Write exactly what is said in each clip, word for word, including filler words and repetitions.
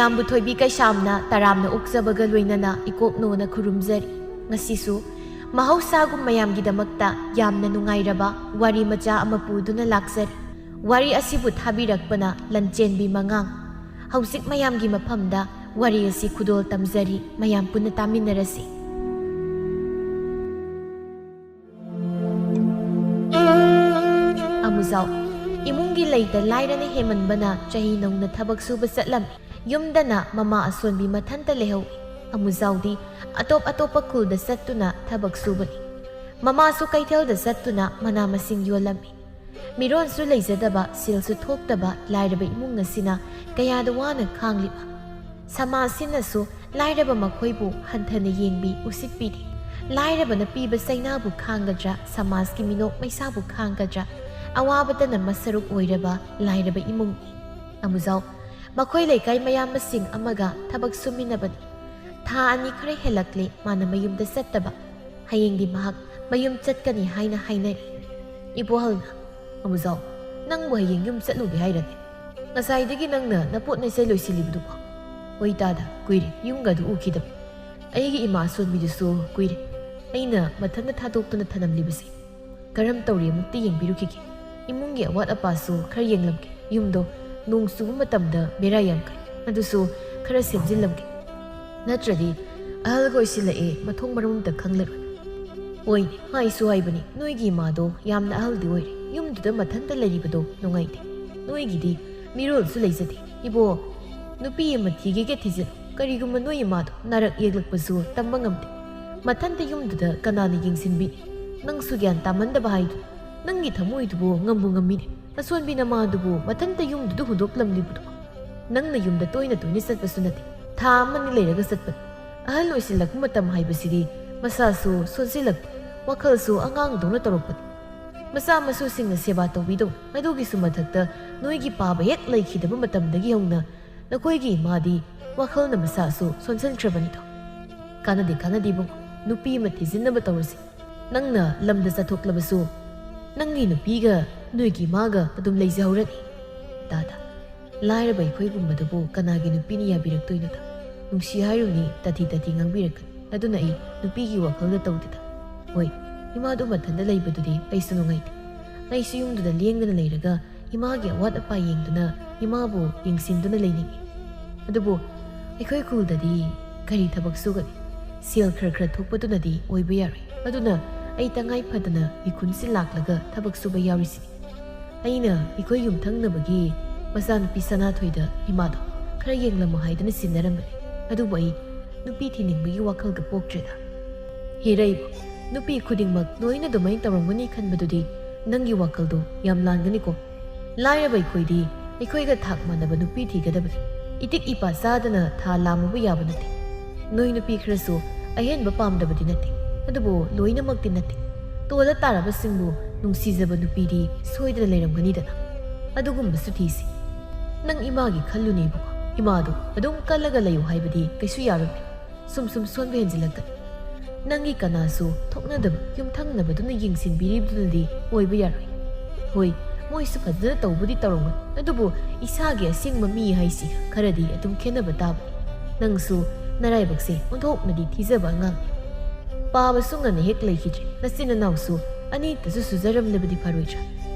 ꯃꯌꯥꯝꯕꯨ ꯊꯣꯏꯕꯤ ꯀꯩꯁꯥꯝꯅ ꯇꯔꯥꯝꯅ ꯑꯣꯛꯆꯕꯒ ꯂꯣꯏꯅꯅ ꯏꯀꯣꯛꯅꯣꯅ ꯈꯨꯔꯨꯝꯖꯔꯤ꯫ ꯉꯁꯤꯁꯨ ꯃꯍꯧꯁꯥꯒꯨꯝ ꯃꯌꯥꯝꯒꯤꯗꯃꯛꯇ ꯌꯥꯝꯅ ꯅꯨꯡꯉꯥꯏꯔꯕ ꯋꯥꯔꯤ ꯃꯆꯥ ꯑꯃ ꯄꯨꯗꯨꯅ ꯂꯥꯛꯆꯔꯤ꯫ ꯋꯥꯔꯤ ꯑꯁꯤꯕꯨ ꯊꯥꯕꯤꯔꯛꯄꯅ ꯂꯟꯆꯦꯟꯕꯤ ꯃꯉꯥꯡ꯫ ꯍꯧꯖꯤꯛ ꯃꯌꯥꯝꯒꯤ ꯃꯐꯝꯗ ꯋꯥꯔꯤ ꯑꯁꯤ ꯈꯨꯗꯣꯜ ꯇꯝꯖꯔꯤ, ꯃꯌꯥꯝ ꯄꯨꯟꯅ ꯇꯥꯃꯤꯟꯅꯔꯁꯤ꯫ ꯑꯃꯨꯖꯥꯎ꯫ ꯏꯃꯨꯡꯒꯤ ꯂꯩꯇ ꯂꯥꯏꯔꯅ ꯍꯦꯟꯃꯟꯕꯅ ꯆꯍꯤ ꯅꯧꯅ ꯊꯕꯛ ꯁꯨꯕ ꯆꯠꯂꯝꯃꯤ꯫ ꯌꯨꯝꯗꯅ ꯃꯃꯥ ꯑꯁꯣꯟꯕꯤ ꯃꯊꯟꯇ ꯂꯩꯍꯧꯏ꯫ ꯑꯃꯨꯖꯥꯎꯗꯤ ꯑꯇꯣꯞ ꯑꯇꯣꯞꯄ ꯈꯨꯜꯗ ꯆꯠꯇꯨꯅ ꯊꯕꯛ ꯁꯨꯕꯅꯤ꯫ ꯃꯃꯥꯁꯨ ꯀꯩꯊꯦꯜꯗ ꯆꯠꯇꯨꯅ ꯃꯅꯥ ꯃꯁꯤꯡ ꯌꯣꯜꯂꯝꯃꯤ꯫ ꯃꯤꯔꯣꯟꯁꯨ ꯂꯩꯖꯗꯕ, ꯁꯦꯜꯁꯨ ꯊꯣꯛꯇꯕ ꯂꯥꯏꯔꯕ ꯏꯃꯨꯡ ꯑꯁꯤꯅ ꯀꯌꯥꯗ ꯋꯥꯅ ꯈꯥꯡꯂꯤꯕ꯫ ꯁꯃꯥꯖꯁꯤꯅꯁꯨ ꯂꯥꯏꯔꯕ ꯃꯈꯣꯏꯕꯨ ꯍꯟꯊꯅ ꯌꯦꯡꯕꯤ, ꯎꯁꯤꯠꯄꯤꯗꯦ꯫ ꯂꯥꯏꯔꯕꯅ ꯄꯤꯕ ꯆꯩꯅꯥꯕꯨ ꯈꯥꯡꯒꯗ꯭ꯔꯥ, ꯁꯃꯥꯖꯀꯤ ꯃꯤꯅꯣꯛ ꯃꯩꯁꯥꯕꯨ ꯈꯥꯡꯒꯗ꯭ꯔꯥ? ꯑꯋꯥꯕꯗꯅ ꯃꯁꯔꯨꯛ ꯑꯣꯏꯔꯕ ꯂꯥꯏꯔꯕ ꯏꯃꯨꯡꯅꯤ꯫ ꯑꯃꯨꯖꯥꯎ꯫ ꯃꯈꯣꯏ ꯂꯩꯀꯥꯏ ꯃꯌꯥꯝꯕꯁꯤꯡ ꯑꯃꯒ ꯊꯕꯛ ꯁꯨꯃꯤꯟꯅꯕꯅꯤ꯫ ꯊꯥ ꯑꯅꯤ ꯈꯔ ꯍꯦꯜꯂꯛꯂꯦ ꯃꯥꯅ ꯃꯌꯨꯝꯗ ꯆꯠꯇꯕ꯫ ꯍꯌꯦꯡꯗꯤ ꯃꯍꯥꯛ ꯃꯌꯨꯝ ꯆꯠꯀꯅꯤ ꯍꯥꯏꯅ ꯍꯥꯏꯅꯔꯤ꯫ ꯏꯕꯣꯍꯜꯅ, "ꯑꯃꯨꯖꯥꯎ, ꯅꯪꯕꯨ ꯍꯌꯦꯡ ꯌꯨꯝ ꯆꯠꯂꯨꯒꯦ ꯍꯥꯏꯔꯅꯦ? ꯉꯁꯥꯏꯗꯒꯤ ꯅꯪꯅ ꯅꯄꯣꯠ ꯅꯆꯩ ꯂꯣꯏꯁꯤꯜꯂꯤꯕꯗꯨꯕꯣ?" "ꯍꯣꯏ ꯇꯥꯗ, ꯀꯨꯏꯔꯦ ꯌꯨꯝꯒꯗꯨ ꯎꯈꯤꯗꯕ꯫ ꯑꯩꯒꯤ ꯏꯃꯥ ꯑꯁꯣꯟꯕꯤꯗꯨꯁꯨ ꯀꯨꯏꯔꯦ ꯑꯩꯅ ꯃꯊꯟꯇ ꯊꯥꯗꯣꯛꯇꯨꯅ ꯊꯅꯝꯂꯤꯕꯁꯦ꯫ ꯀꯔꯝ ꯇꯧꯔꯤ ꯑꯃꯨꯛꯇ ꯌꯦꯡꯕꯤꯔꯨꯈꯤꯒꯦ꯫ ꯏꯃꯨꯡꯒꯤ ꯑꯋꯥꯠ ꯑꯄꯥꯁꯨ ꯈꯔ ꯌꯦꯡꯂꯝꯒꯦ꯫ ꯌꯨꯝꯗꯣ ꯅꯣꯡ ꯆꯨꯕ ꯃꯇꯝꯗ ꯕꯦꯔꯥ ꯌꯥꯝ ꯀꯥꯏ, ꯑꯗꯨꯁꯨ ꯈꯔ ꯁꯦꯝꯖꯤꯜꯂꯝꯒꯦ꯫ ꯅꯠꯇ꯭ꯔꯗꯤ ꯑꯍꯜꯒ ꯑꯣꯏꯁꯤꯜꯂꯛꯑꯦ, ꯃꯊꯣꯡ ꯃꯔꯝ ꯑꯝꯇ ꯈꯪꯂꯔꯣꯏ꯫" "ꯍꯣꯏꯅꯦ, ꯍꯥꯏꯁꯨ ꯍꯥꯏꯕꯅꯤ, ꯅꯣꯏꯒꯤ ꯏꯃꯥꯗꯣ ꯌꯥꯝꯅ ꯑꯍꯜꯗꯤ ꯑꯣꯏꯔꯦ, ꯌꯨꯝꯗꯨꯗ ꯃꯊꯟꯇ ꯂꯩꯔꯤꯕꯗꯣ ꯅꯨꯡꯉꯥꯏꯇꯦ꯫ ꯅꯣꯏꯒꯤꯗꯤ ꯃꯤꯔꯣꯜꯁꯨ ꯂꯩꯖꯗꯦ꯫ ꯏꯕꯣ, ꯅꯨꯄꯤ ꯑꯃ ꯊꯤꯒꯦꯒ ꯊꯤꯖꯤꯜꯂꯨ, ꯀꯔꯤꯒꯨꯝꯕ ꯅꯣꯏ ꯏꯃꯥꯗꯣ ꯅꯥꯔꯛ ꯌꯦꯛꯂꯛꯄꯁꯨ ꯇꯝꯕ ꯉꯝꯗꯦ꯫ ꯃꯊꯟꯇ ꯌꯨꯝꯗꯨꯗ ꯀꯅꯥꯅ ꯌꯦꯡꯁꯤꯟꯕꯤꯅꯤ? ꯅꯪꯁꯨ ꯒ꯭ꯌꯥꯟ ꯇꯥꯃꯟꯗꯕ ꯍꯥꯏꯗꯨ, ꯅꯪꯒꯤ ꯊꯃꯣꯏꯗꯨꯕꯨ ꯉꯝꯕꯨ ꯉꯝꯃꯤꯅꯦ꯫ ꯑꯁꯣꯟꯕꯤ ꯅꯃꯥꯗꯨꯕꯨ ꯃꯊꯟꯇ ꯌꯨꯝꯗꯨꯗ ꯍꯨꯟꯗꯣꯛꯂꯝꯂꯤꯕꯗꯣ꯫ ꯅꯪꯅ ꯌꯨꯝꯗ ꯇꯣꯏꯅ ꯇꯣꯏꯅ ꯆꯠꯄꯁꯨ ꯅꯠꯇꯦ, ꯊꯥ ꯑꯃꯅꯤ ꯂꯩꯔꯒ ꯆꯠꯄꯅꯤ꯫ ꯑꯍꯜ ꯑꯣꯏꯁꯤꯜꯂꯛꯄ ꯃꯇꯝ ꯍꯥꯏꯕꯁꯤꯗꯤ ꯃꯁꯥꯁꯨ ꯁꯣꯟꯖꯤꯜꯂꯛꯄ, ꯋꯥꯈꯜꯁꯨ ꯑꯉꯥꯡꯗꯧꯅ ꯇꯧꯔꯛꯄꯅꯤ꯫ ꯃꯆꯥ ꯃꯁꯨꯁꯤꯡꯅ ꯁꯦꯕꯥ ꯇꯧꯕꯤꯗꯧ, ꯑꯗꯨꯒꯤꯁꯨ ꯃꯊꯛꯇ ꯅꯣꯏꯒꯤ ꯄꯥꯕ ꯍꯦꯛ ꯂꯩꯈꯤꯗꯕ ꯃꯇꯝꯗꯒꯤ ꯍꯧꯅ ꯅꯈꯣꯏꯒꯤ ꯏꯃꯥꯗꯤ ꯋꯥꯈꯜꯅ ꯃꯁꯥꯁꯨ ꯁꯣꯟꯖꯤꯟꯈ꯭ꯔꯕꯅꯤꯗꯣ꯫ ꯀꯥꯟꯅꯗꯦ, ꯀꯥꯟꯅꯗꯦ ꯏꯕꯨꯡꯉꯣ, ꯅꯨꯄꯤ ꯑꯃ ꯊꯤꯖꯤꯟꯅꯕ ꯇꯧꯔꯁꯤ꯫ ꯅꯪꯅ ꯂꯝꯗ ꯆꯠꯊꯣꯛꯂꯕꯁꯨ ꯅꯪꯒꯤ ꯅꯨꯄꯤꯒ ꯅꯣꯏꯒꯤ ꯏꯃꯥꯒ ꯑꯗꯨꯝ ꯂꯩꯖꯍꯧꯔꯅꯤ꯫ ꯇꯥꯗ꯫ ꯂꯥꯏꯔꯕ ꯑꯩꯈꯣꯏꯒꯨꯝꯕꯗꯨꯕꯨ ꯀꯅꯥꯒꯤ ꯅꯨꯄꯤꯅ ꯌꯥꯕꯤꯔꯛꯇꯣꯏꯅꯣꯗ? ꯅꯨꯡꯁꯤ ꯍꯥꯏꯔꯨꯅꯤ, ꯇꯥꯊꯤ ꯇꯥꯊꯤ ꯉꯥꯡꯕꯤꯔꯛꯀꯅꯤ꯫ ꯑꯗꯨꯅ ꯑꯩ ꯅꯨꯄꯤꯒꯤ ꯋꯥꯈꯜꯗ ꯇꯧꯗꯦꯗ꯫ ꯍꯣꯏ, ꯏꯃꯥꯗꯨ ꯃꯊꯟꯇ ꯂꯩꯕꯗꯨꯗꯤ ꯑꯩꯁꯨ ꯅꯨꯡꯉꯥꯏꯇꯦ꯫ ꯑꯩꯁꯨ ꯌꯨꯝꯗꯨꯗ ꯂꯦꯡꯗꯅ ꯂꯩꯔꯒ ꯏꯃꯥꯒꯤ ꯑꯋꯥꯠ ꯑꯄꯥ ꯌꯦꯡꯗꯨꯅ, ꯏꯃꯥꯕꯨ ꯌꯦꯡꯁꯤꯟꯗꯨꯅ ꯂꯩꯅꯤꯡꯏ꯫ ꯑꯗꯨꯕꯨ ꯑꯩꯈꯣꯏ ꯈꯨꯜꯗꯗꯤ ꯀꯔꯤ ꯊꯕꯛ ꯁꯨꯒꯅꯤ? ꯁꯦꯜ ꯈꯔ ꯈꯔ ꯊꯣꯛꯄꯗꯨꯅꯗꯤ ꯑꯣꯏꯕ ꯌꯥꯔꯣꯏ꯫ ꯑꯗꯨꯅ ꯑꯩ ꯇꯉꯥꯏ ꯐꯗꯅ ꯃꯤꯈꯨꯟꯁꯤ ꯂꯥꯛꯂꯒ ꯊꯕꯛ ꯁꯨꯕ ꯌꯥꯎꯔꯤꯁꯤꯅꯤ꯫ ꯑꯩꯅ ꯑꯩꯈꯣꯏ ꯌꯨꯝꯊꯪꯅꯕꯒꯤ ꯃꯆꯥꯅꯨꯄꯤ ꯁꯅꯥꯊꯣꯏꯗ ꯏꯃꯥꯗꯣ ꯈꯔ ꯌꯦꯡꯂꯝꯃꯨ ꯍꯥꯏꯗꯅ ꯁꯤꯟꯅꯔꯝꯕꯅꯤ꯫ ꯑꯗꯨꯕꯨ ꯑꯩ ꯅꯨꯄꯤ ꯊꯤꯅꯤꯡꯕꯒꯤ ꯋꯥꯈꯜꯒ ꯄꯣꯛꯇ꯭ꯔꯦꯗ꯫ ꯍꯦꯔꯩꯕ, ꯅꯨꯄꯤ ꯈꯨꯗꯤꯡꯃꯛ ꯂꯣꯏꯅ ꯑꯗꯨꯃꯥꯏꯅ ꯇꯧꯔꯝꯒꯅꯤ ꯈꯟꯕꯗꯨꯗꯤ ꯅꯪꯒꯤ ꯋꯥꯈꯜꯗꯣ ꯌꯥꯝ ꯂꯥꯟꯒꯅꯤꯀꯣ꯫ ꯂꯥꯏꯔꯕ ꯑꯩꯈꯣꯏꯗꯤ ꯑꯩꯈꯣꯏꯒ ꯊꯥꯛ ꯃꯥꯟꯅꯕ ꯅꯨꯄꯤ ꯊꯤꯒꯗꯕꯅꯤ꯫ ꯏꯇꯤꯛ ꯏꯄꯥ ꯆꯥꯗꯅ ꯊꯥ ꯂꯥꯝꯃꯨꯕ ꯌꯥꯕ ꯅꯠꯇꯦ꯫ ꯅꯣꯏ ꯅꯨꯄꯤ ꯈꯔꯁꯨ ꯑꯍꯦꯟꯕ ꯄꯥꯝꯗꯕꯗꯤ ꯅꯠꯇꯦ, ꯑꯗꯨꯕꯨ ꯂꯣꯏꯅꯃꯛꯇꯤ ꯅꯠꯇꯦ꯫ ꯇꯣꯜꯂ ꯇꯥꯔꯕꯁꯤꯡꯕꯨ ꯅꯨꯡꯁꯤꯖꯕ ꯅꯨꯄꯤꯗꯤ ꯁꯣꯏꯗꯅ ꯂꯩꯔꯝꯒꯅꯤꯗꯅ꯫ ꯑꯗꯨꯒꯨꯝꯕꯁꯨ ꯊꯤꯁꯤ꯫ ꯅꯪ ꯏꯃꯥꯒꯤ ꯈꯜꯂꯨꯅꯦꯕꯀꯣ꯫ ꯏꯃꯥꯗꯣ ꯑꯗꯨꯝ ꯀꯜꯂꯒ ꯂꯩꯌꯨ ꯍꯥꯏꯕꯗꯤ ꯀꯩꯁꯨ ꯌꯥꯔꯣꯏ꯫ ꯁꯨꯝ ꯁꯨꯝ ꯁꯣꯟꯕ ꯍꯦꯟꯖꯤꯜꯂꯛꯀꯅꯤ꯫ ꯅꯪꯒꯤ ꯀꯅꯥꯁꯨ ꯊꯣꯛꯅꯗꯕ ꯌꯨꯝꯊꯪꯅꯕꯗꯨꯅ ꯌꯦꯡꯁꯤꯟꯕꯤꯔꯤꯕꯗꯨꯅꯗꯤ ꯑꯣꯏꯕ ꯌꯥꯔꯣꯏ꯫ ꯍꯣꯏ, ꯃꯣꯏꯁꯨ ꯐꯖꯅ ꯇꯧꯕꯨꯗꯤ ꯇꯧꯔꯝꯒꯅꯤ, ꯑꯗꯨꯕꯨ ꯏꯁꯥꯒꯤ ꯑꯁꯦꯡꯕ ꯃꯤ ꯍꯥꯏꯁꯤ ꯈꯔꯗꯤ ꯑꯗꯨꯝ ꯈꯦꯠꯅꯕ ꯇꯥꯕꯅꯤ꯫ ꯅꯪꯁꯨ ꯅꯔꯥꯏꯕꯛꯁꯦ ꯑꯣꯟꯊꯣꯛꯅꯗꯤ ꯊꯤꯖꯕ ꯑꯉꯥꯡꯅꯤ꯫ ꯄꯥꯕꯁꯨ ꯉꯟꯅ ꯍꯦꯛ ꯂꯩꯈꯤꯗ꯭ꯔꯦ꯫ ꯅꯆꯤꯟ ꯅꯅꯥꯎꯁꯨ ꯑꯅꯤꯇꯁꯨ ꯁꯨꯖꯔꯝꯂꯕꯗꯤ ꯐꯔꯣꯏꯗ꯭ꯔꯥ?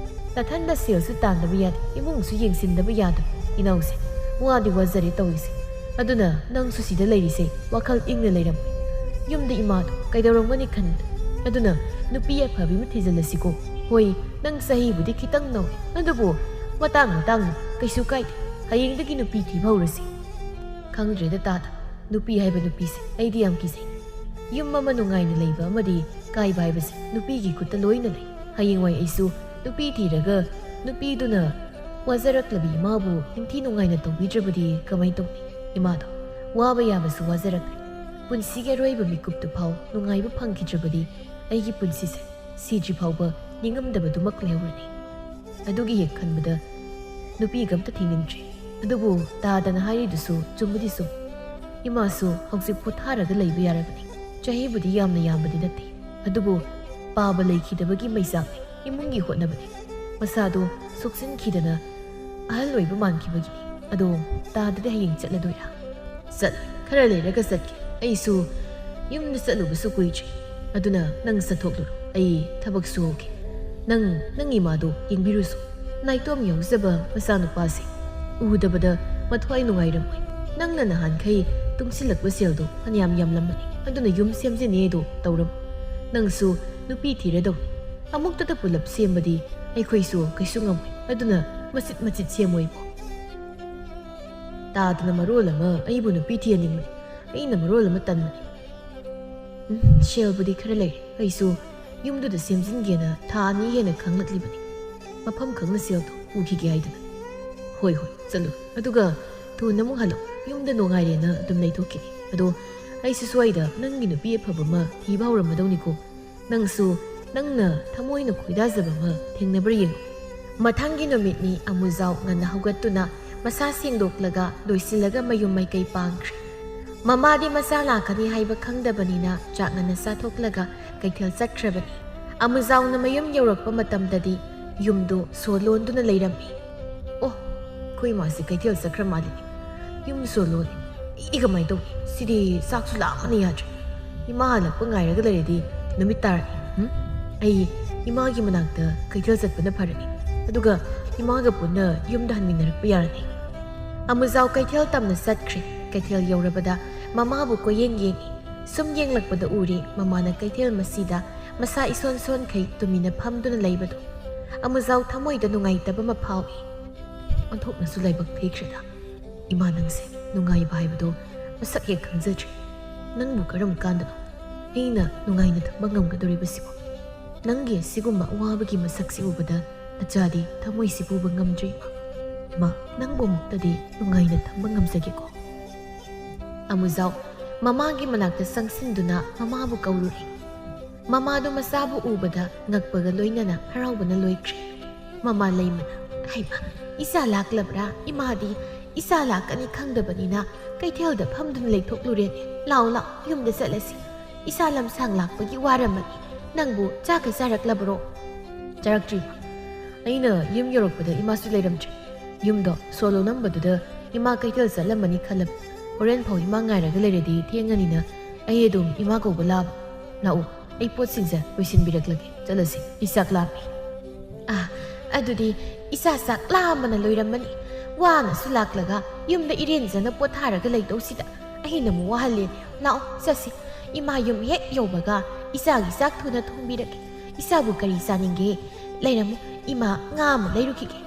ꯅꯊꯟꯗ ꯁꯦꯜꯁꯨ ꯇꯥꯟꯗꯕ ꯌꯥꯗꯦ, ꯏꯃꯨꯡꯁꯨ ꯌꯦꯡꯁꯤꯟꯗꯕ ꯌꯥꯗꯕ ꯏꯅꯥꯎꯁꯦ꯫ ꯋꯥꯗꯤ ꯋꯥꯖꯔꯦ ꯇꯧꯔꯤꯁꯦ꯫ ꯑꯗꯨꯅ ꯅꯪꯁꯨ ꯁꯤꯗ ꯂꯩꯔꯤꯁꯦ ꯋꯥꯈꯜ ꯏꯪꯅ ꯂꯩꯔꯝꯃꯨ꯫ ꯌꯨꯝꯗ ꯏꯃꯥꯗꯣ ꯀꯩꯗꯧꯔꯝꯒꯅꯤ ꯈꯟꯕꯗ꯫ ꯑꯗꯨꯅ ꯅꯨꯄꯤ ꯑꯐꯕꯤ ꯑꯃ ꯊꯤꯖꯤꯜꯂꯁꯤꯀꯣ꯫ ꯍꯣꯏ, ꯅꯪ ꯆꯍꯤꯕꯨꯗꯤ ꯈꯤꯇꯪ ꯅꯧꯔꯤ, ꯑꯗꯨꯕꯨ ꯃꯇꯥꯡ ꯃꯇꯥꯡꯅ ꯀꯩꯁꯨ ꯀꯥꯏꯗꯦ꯫ ꯍꯌꯦꯡꯗꯒꯤ ꯅꯨꯄꯤ ꯊꯤꯕ ꯍꯧꯔꯁꯤ꯫ ꯈꯪꯗ꯭ꯔꯦꯗ ꯇꯥꯗ, ꯅꯨꯄꯤ ꯍꯥꯏꯕ ꯅꯨꯄꯤꯁꯦ ꯑꯩꯗꯤ ꯌꯥꯝ ꯀꯤꯖꯩ꯫ ꯌꯨꯝ ꯑꯃ ꯅꯨꯡꯉꯥꯏꯅ ꯂꯩꯕ ꯑꯃꯗꯤ ꯀꯥꯏꯕ ꯍꯥꯏꯕꯁꯦ ꯅꯨꯄꯤꯒꯤ ꯈꯨꯠꯇ ꯂꯣꯏꯅ ꯂꯩ꯫ ꯍꯌꯦꯡꯋꯥꯏ ꯑꯩꯁꯨ ꯅꯨꯄꯤ ꯊꯤꯔꯒ ꯅꯨꯄꯤꯗꯨꯅ ꯋꯥꯖꯔꯛꯂꯕꯤ ꯏꯃꯥꯕꯨ ꯅꯤꯡꯊꯤ ꯅꯨꯡꯉꯥꯏꯅ ꯇꯧꯕꯤꯗ꯭ꯔꯕꯗꯤ ꯀꯃꯥꯏ ꯇꯧꯅꯤ? ꯏꯃꯥꯗꯣ ꯋꯥꯕ ꯌꯥꯕꯁꯨ ꯋꯥꯖꯔꯛꯂꯦ꯫ ꯄꯨꯟꯁꯤꯒꯤ ꯑꯔꯣꯏꯕ ꯃꯤꯀꯨꯞꯇꯨ ꯐꯥꯎ ꯅꯨꯡꯉꯥꯏꯕ ꯐꯪꯈꯤꯗ꯭ꯔꯕꯗꯤ ꯑꯩꯒꯤ ꯄꯨꯟꯁꯤꯁꯦ ꯁꯤꯗ꯭ꯔꯤ ꯐꯥꯎꯕ ꯅꯤꯡꯉꯝꯗꯕꯗꯨꯃꯛ ꯂꯩꯍꯧꯔꯅꯤ꯫ ꯑꯗꯨꯒꯤ ꯍꯦꯛ ꯈꯟꯕꯗ ꯅꯨꯄꯤꯒ ꯑꯝꯇ ꯊꯤꯅꯤꯡꯗ꯭ꯔꯦ꯫ ꯑꯗꯨꯕꯨ ꯇꯥꯗꯅ ꯍꯥꯏꯔꯤꯗꯨꯁꯨ ꯆꯨꯝꯕꯨꯗꯤ ꯆꯨꯝ꯫ ꯏꯃꯥꯁꯨ ꯍꯧꯖꯤꯛ ꯄꯣꯊꯥꯔꯒ ꯂꯩꯕ ꯌꯥꯔꯕꯅꯤ꯫ ꯆꯍꯤꯕꯨꯗꯤ ꯌꯥꯝꯅ ꯌꯥꯝꯕꯗꯤ ꯅꯠꯇꯦ, ꯑꯗꯨꯕꯨ ꯄꯥꯕ ꯂꯩꯈꯤꯗꯕꯒꯤ ꯃꯩꯆꯥꯛꯅꯤ, ꯏꯃꯨꯡꯒꯤ ꯍꯣꯠꯅꯕꯅꯤ꯫ ꯃꯁꯥꯗꯣ ꯁꯣꯛꯆꯤꯟꯈꯤꯗꯅ ꯑꯍꯜ ꯑꯣꯏꯕ ꯃꯥꯟꯈꯤꯕꯒꯤꯅꯤ꯫ ꯑꯗꯣ ꯇꯥꯗꯗꯤ ꯍꯌꯦꯡ ꯆꯠꯂꯗꯣꯏꯔꯥ? ꯆꯠꯂꯣꯏ, ꯈꯔ ꯂꯩꯔꯒ ꯆꯠꯀꯦ꯫ ꯑꯩꯁꯨ ꯌꯨꯝꯗ ꯆꯠꯂꯨꯕꯁꯨ ꯀꯨꯏꯗ꯭ꯔꯤ꯫ ꯑꯗꯨꯅ ꯅꯪ ꯆꯠꯊꯣꯛꯂꯨꯔꯣ, ꯑꯩ ꯊꯕꯛ ꯁꯨꯍꯧꯒꯦ꯫ ꯅꯪ ꯅꯪ ꯏꯃꯥꯗꯣ ꯌꯦꯡꯕꯤꯔꯨꯁꯨ꯫ ꯅꯥꯏꯇꯣꯝ ꯌꯥꯎꯖꯕ ꯃꯆꯥꯅꯨꯄꯥꯁꯦ ꯎꯗꯕꯗ ꯃꯊ꯭ꯋꯥꯏ ꯅꯨꯡꯉꯥꯏꯔꯝꯃꯣꯏ꯫ ꯅꯪꯅ ꯅꯍꯥꯟꯈꯩ ꯇꯨꯡꯁꯤꯜꯂꯛꯄ ꯁꯦꯜꯗꯣ ꯐꯅꯌꯥꯝ ꯌꯥꯝꯂꯝꯃꯅꯤ꯫ ꯑꯗꯨꯅ ꯌꯨꯝ ꯁꯦꯝꯖꯤꯟꯅꯦꯗꯣ ꯇꯧꯔꯝꯃꯣ꯫ ꯅꯪꯁꯨ ꯅꯨꯄꯤ ꯊꯤꯔꯗꯧꯅꯤ꯫ ꯑꯃꯨꯛꯇꯗ ꯄꯨꯂꯞ ꯁꯦꯝꯕꯗꯤ ꯑꯩꯈꯣꯏꯁꯨ ꯀꯩꯁꯨ ꯉꯝꯃꯣꯏ꯫ ꯑꯗꯨꯅ ꯃꯆꯤꯠ ꯃꯆꯤꯠ ꯁꯦꯝꯃꯣ ꯏꯕꯣ꯫ ꯇꯥꯗꯅ ꯃꯔꯣꯜ ꯑꯃ ꯑꯩꯕꯨ ꯅꯨꯄꯤ ꯊꯤꯍꯟꯅꯤꯡꯕꯅꯤ꯫ ꯑꯩꯅ ꯃꯔꯣꯜ ꯑꯃ ꯇꯟꯕꯅꯤ꯫ ꯎꯝ, ꯁꯦꯜꯕꯨꯗꯤ ꯈꯔ ꯂꯩꯔꯦ꯫ ꯑꯩꯁꯨ ꯌꯨꯝꯗꯨꯗ ꯁꯦꯝꯖꯤꯟꯒꯦꯅ ꯊꯥ ꯑꯅꯤ ꯍꯦꯟꯅ ꯈꯪꯂꯛꯂꯤꯕꯅꯤ꯫ ꯃꯐꯝ ꯈꯪꯅ ꯁꯦꯜꯗꯣ ꯄꯨꯈꯤꯒꯦ ꯍꯥꯏꯗꯅ꯫ ꯍꯣꯏ, ꯍꯣꯏ, ꯆꯠꯂꯨ꯫ ꯑꯗꯨꯒ ꯊꯨꯅ ꯑꯃꯨꯛ ꯍꯜꯂꯛꯎ꯫ ꯌꯨꯝꯗ ꯅꯨꯡꯉꯥꯏꯔꯦꯅ ꯑꯗꯨꯝ ꯂꯩꯊꯣꯛꯈꯤꯅꯤ꯫ ꯑꯗꯣ ꯑꯩꯁꯨ ꯁ꯭ꯋꯥꯏꯗ ꯅꯪꯒꯤ ꯅꯨꯄꯤ ꯑꯐꯕ ꯑꯃ ꯊꯤꯕ ꯍꯧꯔꯝꯃꯗꯧꯅꯤꯀꯣ꯫ ꯅꯪꯁꯨ ꯅꯪꯅ ꯊꯃꯣꯏꯅ ꯈꯣꯏꯗꯥꯖꯕ ꯑꯃ ꯊꯦꯡꯅꯕ꯭ꯔꯥ ꯌꯦꯡꯉꯨ꯫ ꯃꯊꯪꯒꯤ ꯅꯨꯃꯤꯠꯅꯤ꯫ ꯑꯃꯨꯖꯥꯎ ꯉꯟꯅ ꯍꯧꯒꯠꯇꯨꯅ ꯃꯁꯥ ꯁꯦꯡꯗꯣꯛꯂꯒ ꯂꯣꯏꯁꯤꯜꯂꯒ ꯃꯌꯨꯝ ꯃꯥꯏꯀꯩ ꯄꯥꯡꯈ꯭ꯔꯦ꯫ ꯃꯃꯥꯗꯤ ꯃꯆꯥ ꯂꯥꯛꯀꯅꯤ ꯍꯥꯏꯕ ꯈꯪꯗꯕꯅꯤꯅ ꯆꯥꯛ ꯉꯟꯅ ꯆꯥꯊꯣꯛꯂꯒ ꯀꯩꯊꯦꯜ ꯆꯠꯈ꯭ꯔꯕꯅꯤ꯫ ꯑꯃꯨꯖꯥꯎꯅ ꯃꯌꯨꯝ ꯌꯧꯔꯛꯄ ꯃꯇꯝꯗꯗꯤ ꯌꯨꯝꯗꯨ ꯁꯣ ꯂꯣꯟꯗꯨꯅ ꯂꯩꯔꯝꯃꯤ꯫ ꯑꯣ, ꯑꯩꯈꯣꯏ ꯏꯃꯥꯁꯦ ꯀꯩꯊꯦꯜ ꯆꯠꯈ꯭ꯔ ꯃꯥꯜꯂꯦ꯫ ꯌꯨꯝ ꯁꯣ ꯂꯣꯜꯂꯦ꯫ ꯑꯩꯗꯤ ꯀꯃꯥꯏꯅ ꯇꯧꯅꯤ? ꯁꯤꯗꯤ ꯆꯥꯛꯁꯨ ꯂꯥꯝꯕꯅ ꯌꯥꯗ꯭ꯔꯦ꯫ ꯏꯃꯥ ꯍꯜꯂꯛꯄ ꯉꯥꯏꯔꯒ ꯂꯩꯔꯗꯤ ꯅꯨꯃꯤꯠ ꯇꯥꯔꯅꯤ꯫ ꯎꯝ? ꯑꯩ ꯏꯃꯥꯒꯤ ꯃꯅꯥꯛꯇ ꯀꯩꯊꯦꯜ ꯆꯠꯄꯅ ꯐꯔꯅꯤ꯫ ꯑꯗꯨꯒ ꯏꯃꯥꯒ ꯄꯨꯟꯅ ꯌꯨꯝꯗ ꯍꯟꯃꯤꯟꯅꯔꯛꯄ ꯌꯥꯔꯅꯤ꯫ ꯑꯃꯨꯖꯥꯎ ꯀꯩꯊꯦꯜ ꯇꯝꯅ ꯆꯠꯈ꯭ꯔꯦ꯫ ꯀꯩꯊꯦꯜ ꯌꯧꯔꯕꯗ ꯃꯃꯥꯕꯨ ꯀꯣꯏꯌꯦꯡ ꯌꯦꯡꯉꯤ꯫ ꯁꯨꯝ ꯌꯦꯡꯂꯛꯄꯗ ꯎꯔꯦ ꯃꯃꯥꯅ ꯀꯩꯊꯦꯜ ꯃꯁꯤꯗ ꯃꯁꯥ ꯏꯁꯣꯟ ꯁꯣꯟꯈꯩ ꯇꯨꯃꯤꯟꯅ ꯐꯝꯗꯨꯅ ꯂꯩꯕꯗꯨ꯫ ꯑꯃꯨꯖꯥꯎ ꯊꯃꯣꯏꯗ ꯅꯨꯡꯉꯥꯏꯇꯕ ꯑꯃ ꯐꯥꯎꯏ꯫ ꯑꯣꯟꯊꯣꯛꯅꯁꯨ ꯂꯥꯏꯕꯛ ꯊꯤꯈ꯭ꯔꯦꯗ꯫ ꯏꯃꯥ ꯅꯪꯁꯦ ꯅꯨꯡꯉꯥꯏꯕ ꯍꯥꯏꯕꯗꯣ ꯃꯁꯛ ꯍꯦꯛ ꯈꯪꯖꯗ꯭ꯔꯦ꯫ ꯅꯪꯕꯨ ꯀꯔꯝ ꯀꯥꯟꯗꯅꯣ ꯑꯩꯅ ꯅꯨꯡꯉꯥꯏꯅ ꯊꯝꯕ ꯉꯝꯒꯗꯧꯔꯤꯕꯁꯤꯕꯣ? ꯅꯪꯒꯤ ꯑꯁꯤꯒꯨꯝꯕ ꯑꯋꯥꯕꯒꯤ ꯃꯁꯛꯁꯤ ꯎꯕꯗ ꯅꯆꯥꯗꯤ ꯊꯃꯣꯏꯁꯤ ꯄꯨꯕ ꯉꯝꯗ꯭ꯔꯦ ꯏꯃꯥ꯫ ꯏꯃꯥ, ꯅꯪꯕꯨ ꯑꯃꯨꯛꯇꯗꯤ ꯅꯨꯡꯉꯥꯏꯅ ꯊꯝꯕ ꯉꯝꯖꯒꯦꯀꯣ꯫ ꯑꯃꯨꯖꯥꯎ ꯃꯃꯥꯒꯤ ꯃꯅꯥꯛꯇ ꯆꯪꯁꯤꯟꯗꯨꯅ ꯃꯃꯥꯕꯨ ꯀꯧꯔꯨꯔꯦ꯫ ꯃꯃꯥꯗꯨ ꯃꯆꯥꯕꯨ ꯎꯕꯗ ꯉꯛꯄꯒ ꯂꯣꯏꯅꯅ ꯍꯔꯥꯎꯕꯅ ꯂꯣꯏꯈ꯭ꯔꯦ꯫ ꯃꯃꯥ ꯂꯩꯃꯅ, "ꯍꯩꯃꯥ, ꯏꯆꯥ ꯂꯥꯛꯂꯕ꯭ꯔꯥ? ꯏꯃꯥꯗꯤ ꯏꯆꯥ ꯂꯥꯛꯀꯅꯤ ꯈꯪꯗꯕꯅꯤꯅ ꯀꯩꯊꯦꯜꯗ ꯐꯝꯗꯨꯅ ꯂꯩꯊꯣꯛꯂꯨꯔꯦꯅꯦ꯫ ꯂꯥꯎ, ꯂꯥꯎ, ꯌꯨꯝꯗ ꯆꯠꯂꯁꯤ꯫ ꯏꯆꯥ ꯂꯝꯁꯥꯡ ꯂꯥꯛꯄꯒꯤ ꯋꯥꯔꯝꯃꯅꯤ꯫ ꯅꯪꯕꯨ ꯆꯥꯛꯀ ꯆꯥꯔꯛꯂꯕꯔꯣ?" "ꯆꯥꯔꯛꯇ꯭ꯔꯤ ꯏꯃꯥ꯫ ꯑꯩꯅ ꯌꯨꯝ ꯌꯧꯔꯛꯄꯗ ꯏꯃꯥꯁꯨ ꯂꯩꯔꯝꯗ꯭ꯔꯦ꯫ ꯌꯨꯝꯗꯣ ꯁꯣ ꯂꯣꯜꯂꯝꯕꯗꯨꯗ ꯏꯃꯥ ꯀꯩꯊꯦꯜ ꯆꯠꯂꯝꯃꯅꯤ ꯈꯜꯂꯕ꯫ ꯍꯣꯔꯦꯟ ꯐꯥꯎ ꯏꯃꯥ ꯉꯥꯏꯔꯒ ꯂꯩꯔꯗꯤ ꯊꯦꯡꯉꯅꯤꯅ ꯑꯩ ꯑꯗꯨꯝ ꯏꯃꯥ ꯀꯧꯕ ꯂꯥꯛꯑꯕ꯫ "ꯂꯥꯛꯑꯣ, ꯑꯩ ꯄꯣꯠꯁꯤꯡꯁꯦ ꯂꯣꯏꯁꯤꯟꯕꯤꯔꯛꯂꯒꯦ꯫ ꯆꯠꯂꯁꯤ, ꯑꯩ ꯆꯥꯛ ꯂꯥꯝꯃꯦ꯫" "ꯑꯥ, ꯑꯗꯨꯗꯤ ꯏꯆꯥ ꯆꯥꯛ ꯂꯥꯝꯕꯅ ꯂꯣꯏꯔꯝꯃꯅꯤ꯫ ꯋꯥꯅꯁꯨ ꯂꯥꯛꯂꯒ ꯌꯨꯝꯗ ꯏꯔꯦꯟꯖꯅ ꯄꯣꯊꯥꯔꯒ ꯂꯩꯗꯧꯁꯤꯗ ꯑꯍꯤꯡ ꯑꯃꯨꯛ ꯋꯥꯍꯜꯂꯦ꯫ ꯂꯥꯛꯑꯣ, ꯆꯠꯁꯤ꯫ ꯏꯃꯥ ꯌꯨꯝ ꯍꯦꯛ ꯌꯧꯕꯒ ꯏꯆꯥꯒꯤ ꯆꯥꯛ ꯊꯨꯅ ꯊꯣꯡꯕꯤꯔꯛꯀꯦ꯫ ꯏꯆꯥꯕꯨ ꯀꯔꯤ ꯆꯥꯅꯤꯡꯒꯦ? ꯂꯩꯔꯝꯃꯨ, ꯏꯃꯥ ꯉꯥ ꯑꯃ ꯂꯩꯔꯨꯈꯤꯒꯦ꯫"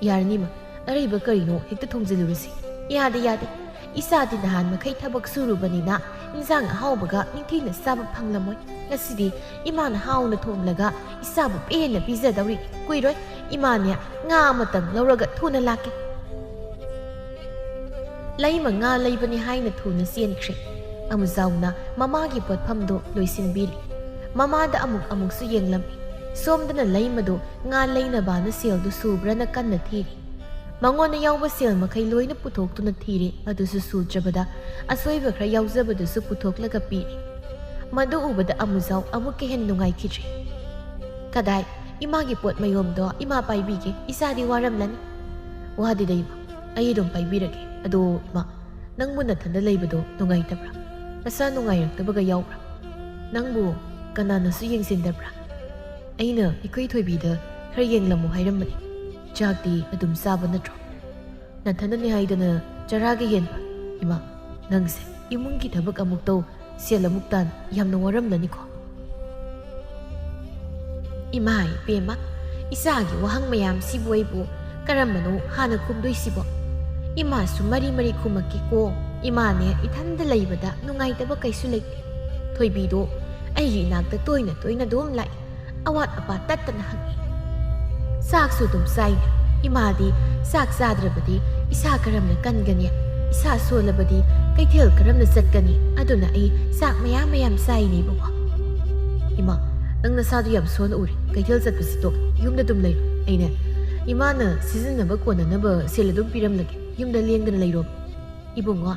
"ꯌꯥꯔꯅꯤꯃ, ꯑꯔꯩꯕ ꯀꯔꯤꯅꯣ ꯍꯦꯛꯇ ꯊꯣꯡꯖꯤꯜꯂꯨꯔꯁꯤ꯫" "ꯌꯥꯗꯦ, ꯌꯥꯗꯦ꯫ ꯏꯆꯥꯗꯤ ꯅꯍꯥꯟ ꯃꯈꯩ ꯊꯕꯛ ꯁꯨꯔꯨꯕꯅꯤꯅ ꯏꯟꯁꯥꯡ ꯑꯍꯥꯎꯕꯒ ꯅꯤꯡꯊꯤꯅ ꯆꯥꯕ ꯐꯪꯂꯝꯃꯣꯏ꯫ ꯉꯁꯤꯗꯤ ꯏꯃꯥꯅ ꯍꯥꯎꯅ ꯊꯣꯡꯂꯒ ꯏꯆꯥꯕꯨ ꯄꯦꯟꯅ ꯄꯤꯖꯗꯧꯔꯤ꯫ ꯀꯨꯏꯔꯣꯏ, ꯏꯃꯥꯅꯦ ꯉꯥ ꯑꯃꯇꯪ ꯂꯧꯔꯒ ꯊꯨꯅ ꯂꯥꯛꯀꯦ꯫" ꯂꯩꯃ ꯉꯥ ꯂꯩꯕꯅꯤ ꯍꯥꯏꯅ ꯊꯨꯅ ꯆꯦꯟꯈ꯭ꯔꯦ꯫ ꯑꯃꯨꯖꯥꯎꯅ ꯃꯃꯥꯒꯤ ꯄꯣꯠꯐꯝꯗꯨ ꯂꯣꯏꯁꯤꯟꯕꯤꯔꯤ꯫ ꯃꯃꯥꯗ ꯑꯃꯨꯛ ꯑꯃꯨꯛꯁꯨ ꯌꯦꯡꯂꯝꯃꯤ꯫ ꯁꯣꯝꯗꯅ ꯂꯩꯃꯗꯨ ꯉꯥ ꯂꯩꯅꯕꯅ ꯁꯦꯜꯗꯨ ꯁꯨꯕ꯭ꯔꯅ ꯀꯟꯅ ꯊꯤꯔꯤ꯫ ꯃꯉꯣꯟꯗ ꯌꯥꯎꯕ ꯁꯦꯜ ꯃꯈꯩ ꯂꯣꯏꯅ ꯄꯨꯊꯣꯛꯇꯨꯅ ꯊꯤꯔꯦ, ꯑꯗꯨꯁꯨ ꯁꯨꯗ꯭ꯔꯕꯗ ꯑꯁꯣꯏꯕ ꯈꯔ ꯌꯥꯎꯖꯕꯗꯨꯁꯨ ꯄꯨꯊꯣꯛꯂꯒ ꯄꯤꯔꯦ꯫ ꯃꯗꯨ ꯎꯕꯗ ꯑꯃꯨꯖꯥꯎ ꯑꯃꯨꯛꯀ ꯍꯦꯟꯅ ꯅꯨꯡꯉꯥꯏꯈꯤꯗ꯭ꯔꯦ꯫ "ꯀꯗꯥꯏ, ꯏꯃꯥꯒꯤ ꯄꯣꯠ ꯃꯌꯣꯝꯗꯣ ꯏꯃꯥ ꯄꯥꯏꯕꯤꯒꯦ, ꯏꯆꯥꯗꯤ ꯋꯥꯔꯝꯂꯅꯤ꯫" "ꯋꯥꯗꯦꯗ ꯏꯃꯥ, ꯑꯩ ꯑꯗꯨꯝ ꯄꯥꯏꯕꯤꯔꯒꯦ꯫ ꯑꯗꯣ ꯏꯃꯥ, ꯅꯪꯕꯨ ꯅꯊꯟꯗ ꯂꯩꯕꯗꯣ ꯅꯨꯡꯉꯥꯏꯇꯕ꯭ꯔꯥ? ꯅꯁꯥ ꯅꯨꯡꯉꯥꯏꯔꯛꯇꯕꯒ ꯌꯥꯎꯕ꯭ꯔꯥ? ꯅꯪꯕꯨ ꯀꯅꯥꯅꯁꯨ ꯌꯦꯡꯁꯤꯟꯗꯕ꯭ꯔꯥ? ꯑꯩꯅ ꯑꯩꯈꯣꯏ ꯊꯣꯏꯕꯤꯗ ꯈꯔ ꯌꯦꯡꯂꯝꯃꯨ ꯍꯥꯏꯔꯝꯕꯅꯤ꯫ ꯆꯥꯛꯇꯤ ꯑꯗꯨꯝ ꯆꯥꯕ ꯅꯠꯇ꯭ꯔꯣ? ꯅꯊꯟꯗꯅꯤ ꯍꯥꯏꯗꯅ ꯆꯔꯥꯒ ꯍꯦꯟꯕ? ꯏꯃꯥ, ꯅꯪꯁꯦ ꯏꯃꯨꯡꯒꯤ ꯊꯕꯛ ꯑꯃꯨꯛ ꯇꯧ, ꯁꯦꯜ ꯑꯃꯨꯛ ꯇꯥꯟ, ꯌꯥꯝꯅ ꯋꯥꯔꯝꯂꯅꯤꯀꯣ꯫" ꯏꯃꯥ ꯏꯕꯦꯝꯃ, ꯏꯆꯥꯒꯤ ꯋꯥꯍꯪ ꯃꯌꯥꯝꯁꯤꯕꯨ ꯑꯩꯕꯨ ꯀꯔꯝꯕꯅꯣ ꯍꯥꯟꯅ ꯈꯨꯝꯗꯣꯏꯁꯤꯕꯣ? ꯏꯃꯥꯁꯨ ꯃꯔꯤ ꯃꯔꯤ ꯈꯨꯝꯃꯛꯀꯦꯀꯣ꯫ ꯏꯃꯥꯅꯦ ꯏꯊꯟꯗ ꯂꯩꯕꯗ ꯅꯨꯡꯉꯥꯏꯇꯕ ꯀꯩꯁꯨ ꯂꯩꯇꯦ꯫ ꯊꯣꯏꯕꯤꯗꯣ ꯑꯩꯒꯤ ꯏꯅꯥꯛꯇ ꯇꯣꯏꯅ ꯇꯣꯏꯅ ꯑꯗꯨꯝ ꯂꯥꯛꯏ꯫ ꯑꯋꯥꯠ ꯑꯄꯥ ꯇꯠꯇꯅ ꯍꯪꯏ꯫ ꯆꯥꯛꯁꯨ ꯑꯗꯨꯝ ꯆꯥꯏꯅꯦ꯫ ꯏꯃꯥꯗꯤ ꯆꯥꯛ ꯆꯥꯗ꯭ꯔꯕꯗꯤ ꯏꯁꯥ ꯀꯔꯝꯅ ꯀꯟꯒꯅꯤ? ꯏꯁꯥ ꯁꯣꯜꯂꯕꯗꯤ ꯀꯩꯊꯦꯜ ꯀꯔꯝꯅ ꯆꯠꯀꯅꯤ? ꯑꯗꯨꯅ ꯑꯩ ꯆꯥꯛ ꯃꯌꯥꯝ ꯃꯌꯥꯝ ꯆꯥꯏꯅꯦ ꯏꯕꯨꯡꯉꯣ꯫ ꯏꯃꯥ, ꯅꯪ ꯅꯁꯥꯗꯨ ꯌꯥꯝ ꯁꯣꯟꯅ ꯎꯔꯦ꯫ ꯀꯩꯊꯦꯜ ꯆꯠꯄꯁꯤ ꯇꯣꯛ, ꯌꯨꯝꯗ ꯑꯗꯨꯝ ꯂꯩꯔꯣ꯫ ꯑꯩꯅꯦ, ꯏꯃꯥꯅ ꯁꯤꯖꯤꯟꯅꯕ ꯀꯣꯟꯅꯅꯕ ꯁꯦꯜ ꯑꯗꯨꯝ ꯄꯤꯔꯝꯂꯒꯦ꯫ ꯌꯨꯝꯗ ꯂꯦꯡꯗꯅ ꯂꯩꯔꯣ꯫ ꯏꯕꯨꯡꯉꯣ,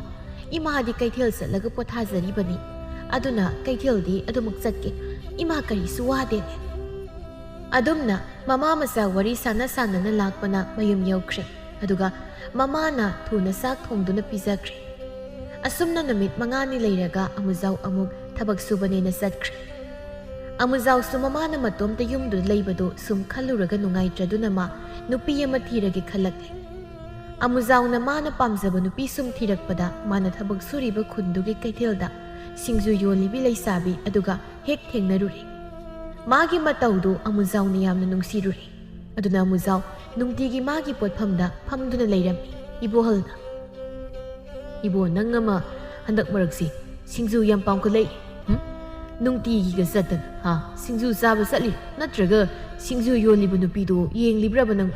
ꯏꯃꯥꯗꯤ ꯀꯩꯊꯦꯜ ꯆꯠꯂꯒ ꯄꯣꯊꯥꯖꯔꯤꯕꯅꯤ꯫ ꯑꯗꯨꯅ ꯀꯩꯊꯦꯜꯗꯤ ꯑꯗꯨꯃꯛ ꯆꯠꯀꯦ꯫ ꯏꯃꯥ ꯀꯔꯤꯁꯨ ꯋꯥꯗꯦꯅꯦ꯫ ꯑꯗꯨꯝꯅ ꯃꯃꯥ ꯃꯆꯥ ꯋꯥꯔꯤ ꯁꯥꯟꯅ ꯁꯥꯟꯅꯅ ꯂꯥꯛꯄꯅ ꯃꯌꯨꯝ ꯌꯧꯈ꯭ꯔꯦ꯫ ꯑꯗꯨꯒ ꯃꯃꯥꯅ ꯊꯨꯅ ꯆꯥꯛ ꯊꯣꯡꯗꯨꯅ ꯄꯤꯖꯈ꯭ꯔꯦ꯫ ꯑꯁꯨꯝꯅ ꯅꯨꯃꯤꯠ ꯃꯉꯥꯅꯤ ꯂꯩꯔꯒ ꯑꯃꯨꯖꯥꯎ ꯑꯃꯨꯛ ꯊꯕꯛ ꯁꯨꯕꯅꯦꯅ ꯆꯠꯈ꯭ꯔꯦ꯫ ꯑꯃꯨꯖꯥꯎꯁꯨ ꯃꯃꯥꯅ ꯃꯇꯣꯝꯇ ꯌꯨꯝꯗꯨꯗ ꯂꯩꯕꯗꯨ ꯁꯨꯝ ꯈꯜꯂꯨꯔꯒ ꯅꯨꯡꯉꯥꯏꯇ꯭ꯔꯗꯨꯅ ꯃꯥ ꯅꯨꯄꯤ ꯑꯃ ꯊꯤꯔꯒꯦ ꯈꯜꯂꯛꯂꯦ꯫ ꯑꯃꯨꯖꯥꯎꯅ ꯃꯥꯅ ꯄꯥꯝꯖꯕ ꯅꯨꯄꯤ ꯁꯨꯝ ꯊꯤꯔꯛꯄꯗ ꯃꯥꯅ ꯊꯕꯛ ꯁꯨꯔꯤꯕ ꯈꯨꯟꯗꯨꯒꯤ ꯀꯩꯊꯦꯜꯗ ꯁꯤꯡꯖꯨ ꯌꯣꯜꯂꯤꯕꯤ ꯂꯩꯁꯥꯕꯤ ꯑꯗꯨꯒ ꯍꯦꯛ ꯊꯦꯡꯅꯔꯨꯔꯦ꯫ ꯃꯥꯒꯤ ꯃꯇꯧꯗꯨ ꯑꯃꯨꯖꯥꯎꯅ ꯌꯥꯝꯅ ꯅꯨꯡꯁꯤꯔꯨꯔꯦ꯫ ꯑꯗꯨꯅ ꯑꯃꯨꯖꯥꯎ ꯅꯨꯡꯇꯤꯒꯤ ꯃꯥꯒꯤ ꯄꯣꯠꯐꯝꯗ ꯐꯝꯗꯨꯅ ꯂꯩꯔꯝꯃꯤ꯫ ꯏꯕꯣꯍꯜꯅ, "ꯏꯕꯣ, ꯅꯪ ꯑꯃ ꯍꯟꯗꯛ ꯃꯔꯛꯁꯤ ꯁꯤꯡꯖꯨ ꯌꯥꯝ ꯄꯥꯝꯈꯠꯂꯛꯏ꯫ ꯍꯨꯝ? ꯅꯨꯡꯇꯤꯒꯤꯒ ꯆꯠꯇꯅ, ꯍꯥ? ꯁꯤꯡꯖꯨ ꯆꯥꯕ ꯆꯠꯂꯤꯔꯣ? ꯅꯠꯇ꯭ꯔꯒ ꯁꯤꯡꯖꯨ ꯌꯣꯜꯂꯤꯕ ꯅꯨꯄꯤꯗꯣ ꯌꯦꯡꯂꯤꯕ꯭ꯔꯕ ꯅꯪ?"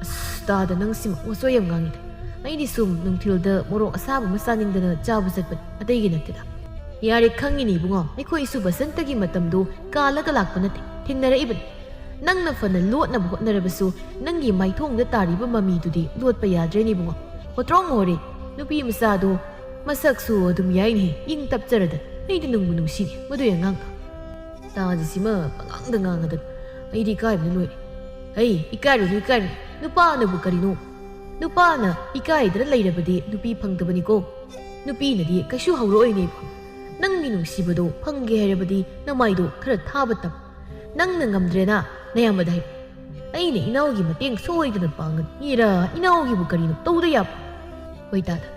"ꯑꯁ, ꯇꯥꯗ, ꯅꯪꯁꯤꯃ ꯋꯥꯆꯣꯏ ꯌꯥꯝ ꯉꯥꯡꯉꯤꯗ꯫ ꯑꯩꯗꯤ ꯁꯨꯝ ꯅꯨꯡꯊꯤꯜꯗ ꯃꯣꯔꯣꯛ ꯑꯁꯥꯕ ꯑꯃ ꯆꯥꯅꯤꯡꯗꯅ ꯆꯥꯕ ꯆꯠꯄꯅꯤ, ꯑꯇꯩꯒꯤ ꯅꯠꯇꯦꯗ꯫" "ꯌꯥꯔꯦ, ꯈꯪꯉꯤꯅꯤ ꯏꯕꯨꯡꯉꯣ, ꯑꯩꯈꯣꯏꯁꯨ ꯕꯁꯟꯇꯒꯤ ꯃꯇꯝꯗꯣ ꯀꯥꯜꯂꯒ ꯂꯥꯛꯄ ꯅꯠꯇꯦ, ꯊꯦꯡꯅꯔꯛꯏꯕꯅꯤ꯫ ꯅꯪꯅ ꯐꯅ ꯂꯣꯠꯅꯕ ꯍꯣꯠꯅꯔꯕꯁꯨ ꯅꯪꯒꯤ ꯃꯥꯏꯊꯣꯡꯗ ꯇꯥꯔꯤꯕ ꯃꯃꯤꯗꯨꯗꯤ ꯂꯣꯠꯄ ꯌꯥꯗ꯭ꯔꯦꯅꯦ ꯏꯕꯨꯡꯉꯣ꯫ ꯍꯣꯇ꯭ꯔꯣꯡ ꯍꯣꯔꯦ, ꯅꯨꯄꯤ ꯃꯆꯥꯗꯣ ꯃꯁꯛꯁꯨ ꯑꯗꯨꯝ ꯌꯥꯏꯅꯦ, ꯏꯪ ꯇꯞꯆꯔꯗꯅ꯫ ꯑꯩꯗꯤ ꯅꯨꯡꯕꯨ ꯅꯨꯡꯁꯤꯅꯦ ꯃꯗꯨꯏ ꯑꯉꯥꯡꯗꯣ꯫ ꯇꯥꯗꯤ ꯁꯤꯃ ꯄꯉꯥꯡꯗ ꯉꯥꯡꯉꯗꯅ꯫ ꯑꯩꯗꯤ ꯏꯀꯥꯏꯕꯅ ꯂꯣꯏꯔꯦ꯫ ꯍꯩ, ꯏꯀꯥꯏꯔꯨꯅꯨ, ꯏꯀꯥꯏꯔꯨꯅꯨ꯫ ꯅꯨꯄꯥꯅꯕꯨ ꯀꯔꯤꯅꯣ? ꯅꯨꯄꯥꯅ ꯏꯀꯥꯏꯗꯅ ꯂꯩꯔꯕꯗꯤ ꯅꯨꯄꯤ ꯐꯪꯗꯕꯅꯤꯀꯣ꯫ ꯅꯨꯄꯤꯅꯗꯤ ꯀꯩꯁꯨ ꯍꯧꯔꯛꯑꯣꯏꯅꯦ ꯏꯕꯨꯡꯉꯣ꯫ ꯅꯪꯒꯤ ꯅꯨꯡꯁꯤꯕꯗꯣ ꯐꯪꯒꯦ ꯍꯥꯏꯔꯕꯗꯤ ꯅꯃꯥꯏꯗꯣ ꯈꯔ ꯊꯥꯕ ꯇꯝ꯫ ꯅꯪꯅ ꯉꯝꯗ꯭ꯔꯦꯅ ꯅꯌꯥꯝꯕꯗ ꯍꯥꯏꯔꯣ꯫ ꯑꯩꯅ ꯏꯅꯥꯎꯒꯤ ꯃꯇꯦꯡ ꯁꯣꯏꯗꯅ ꯄꯥꯡꯒꯅꯤ꯫ ꯏꯔꯥ, ꯏꯅꯥꯎꯒꯤꯕꯨ ꯀꯔꯤꯅꯣ ꯇꯧꯗ ꯌꯥꯕ? ꯍꯣꯏ ꯇꯥꯗ,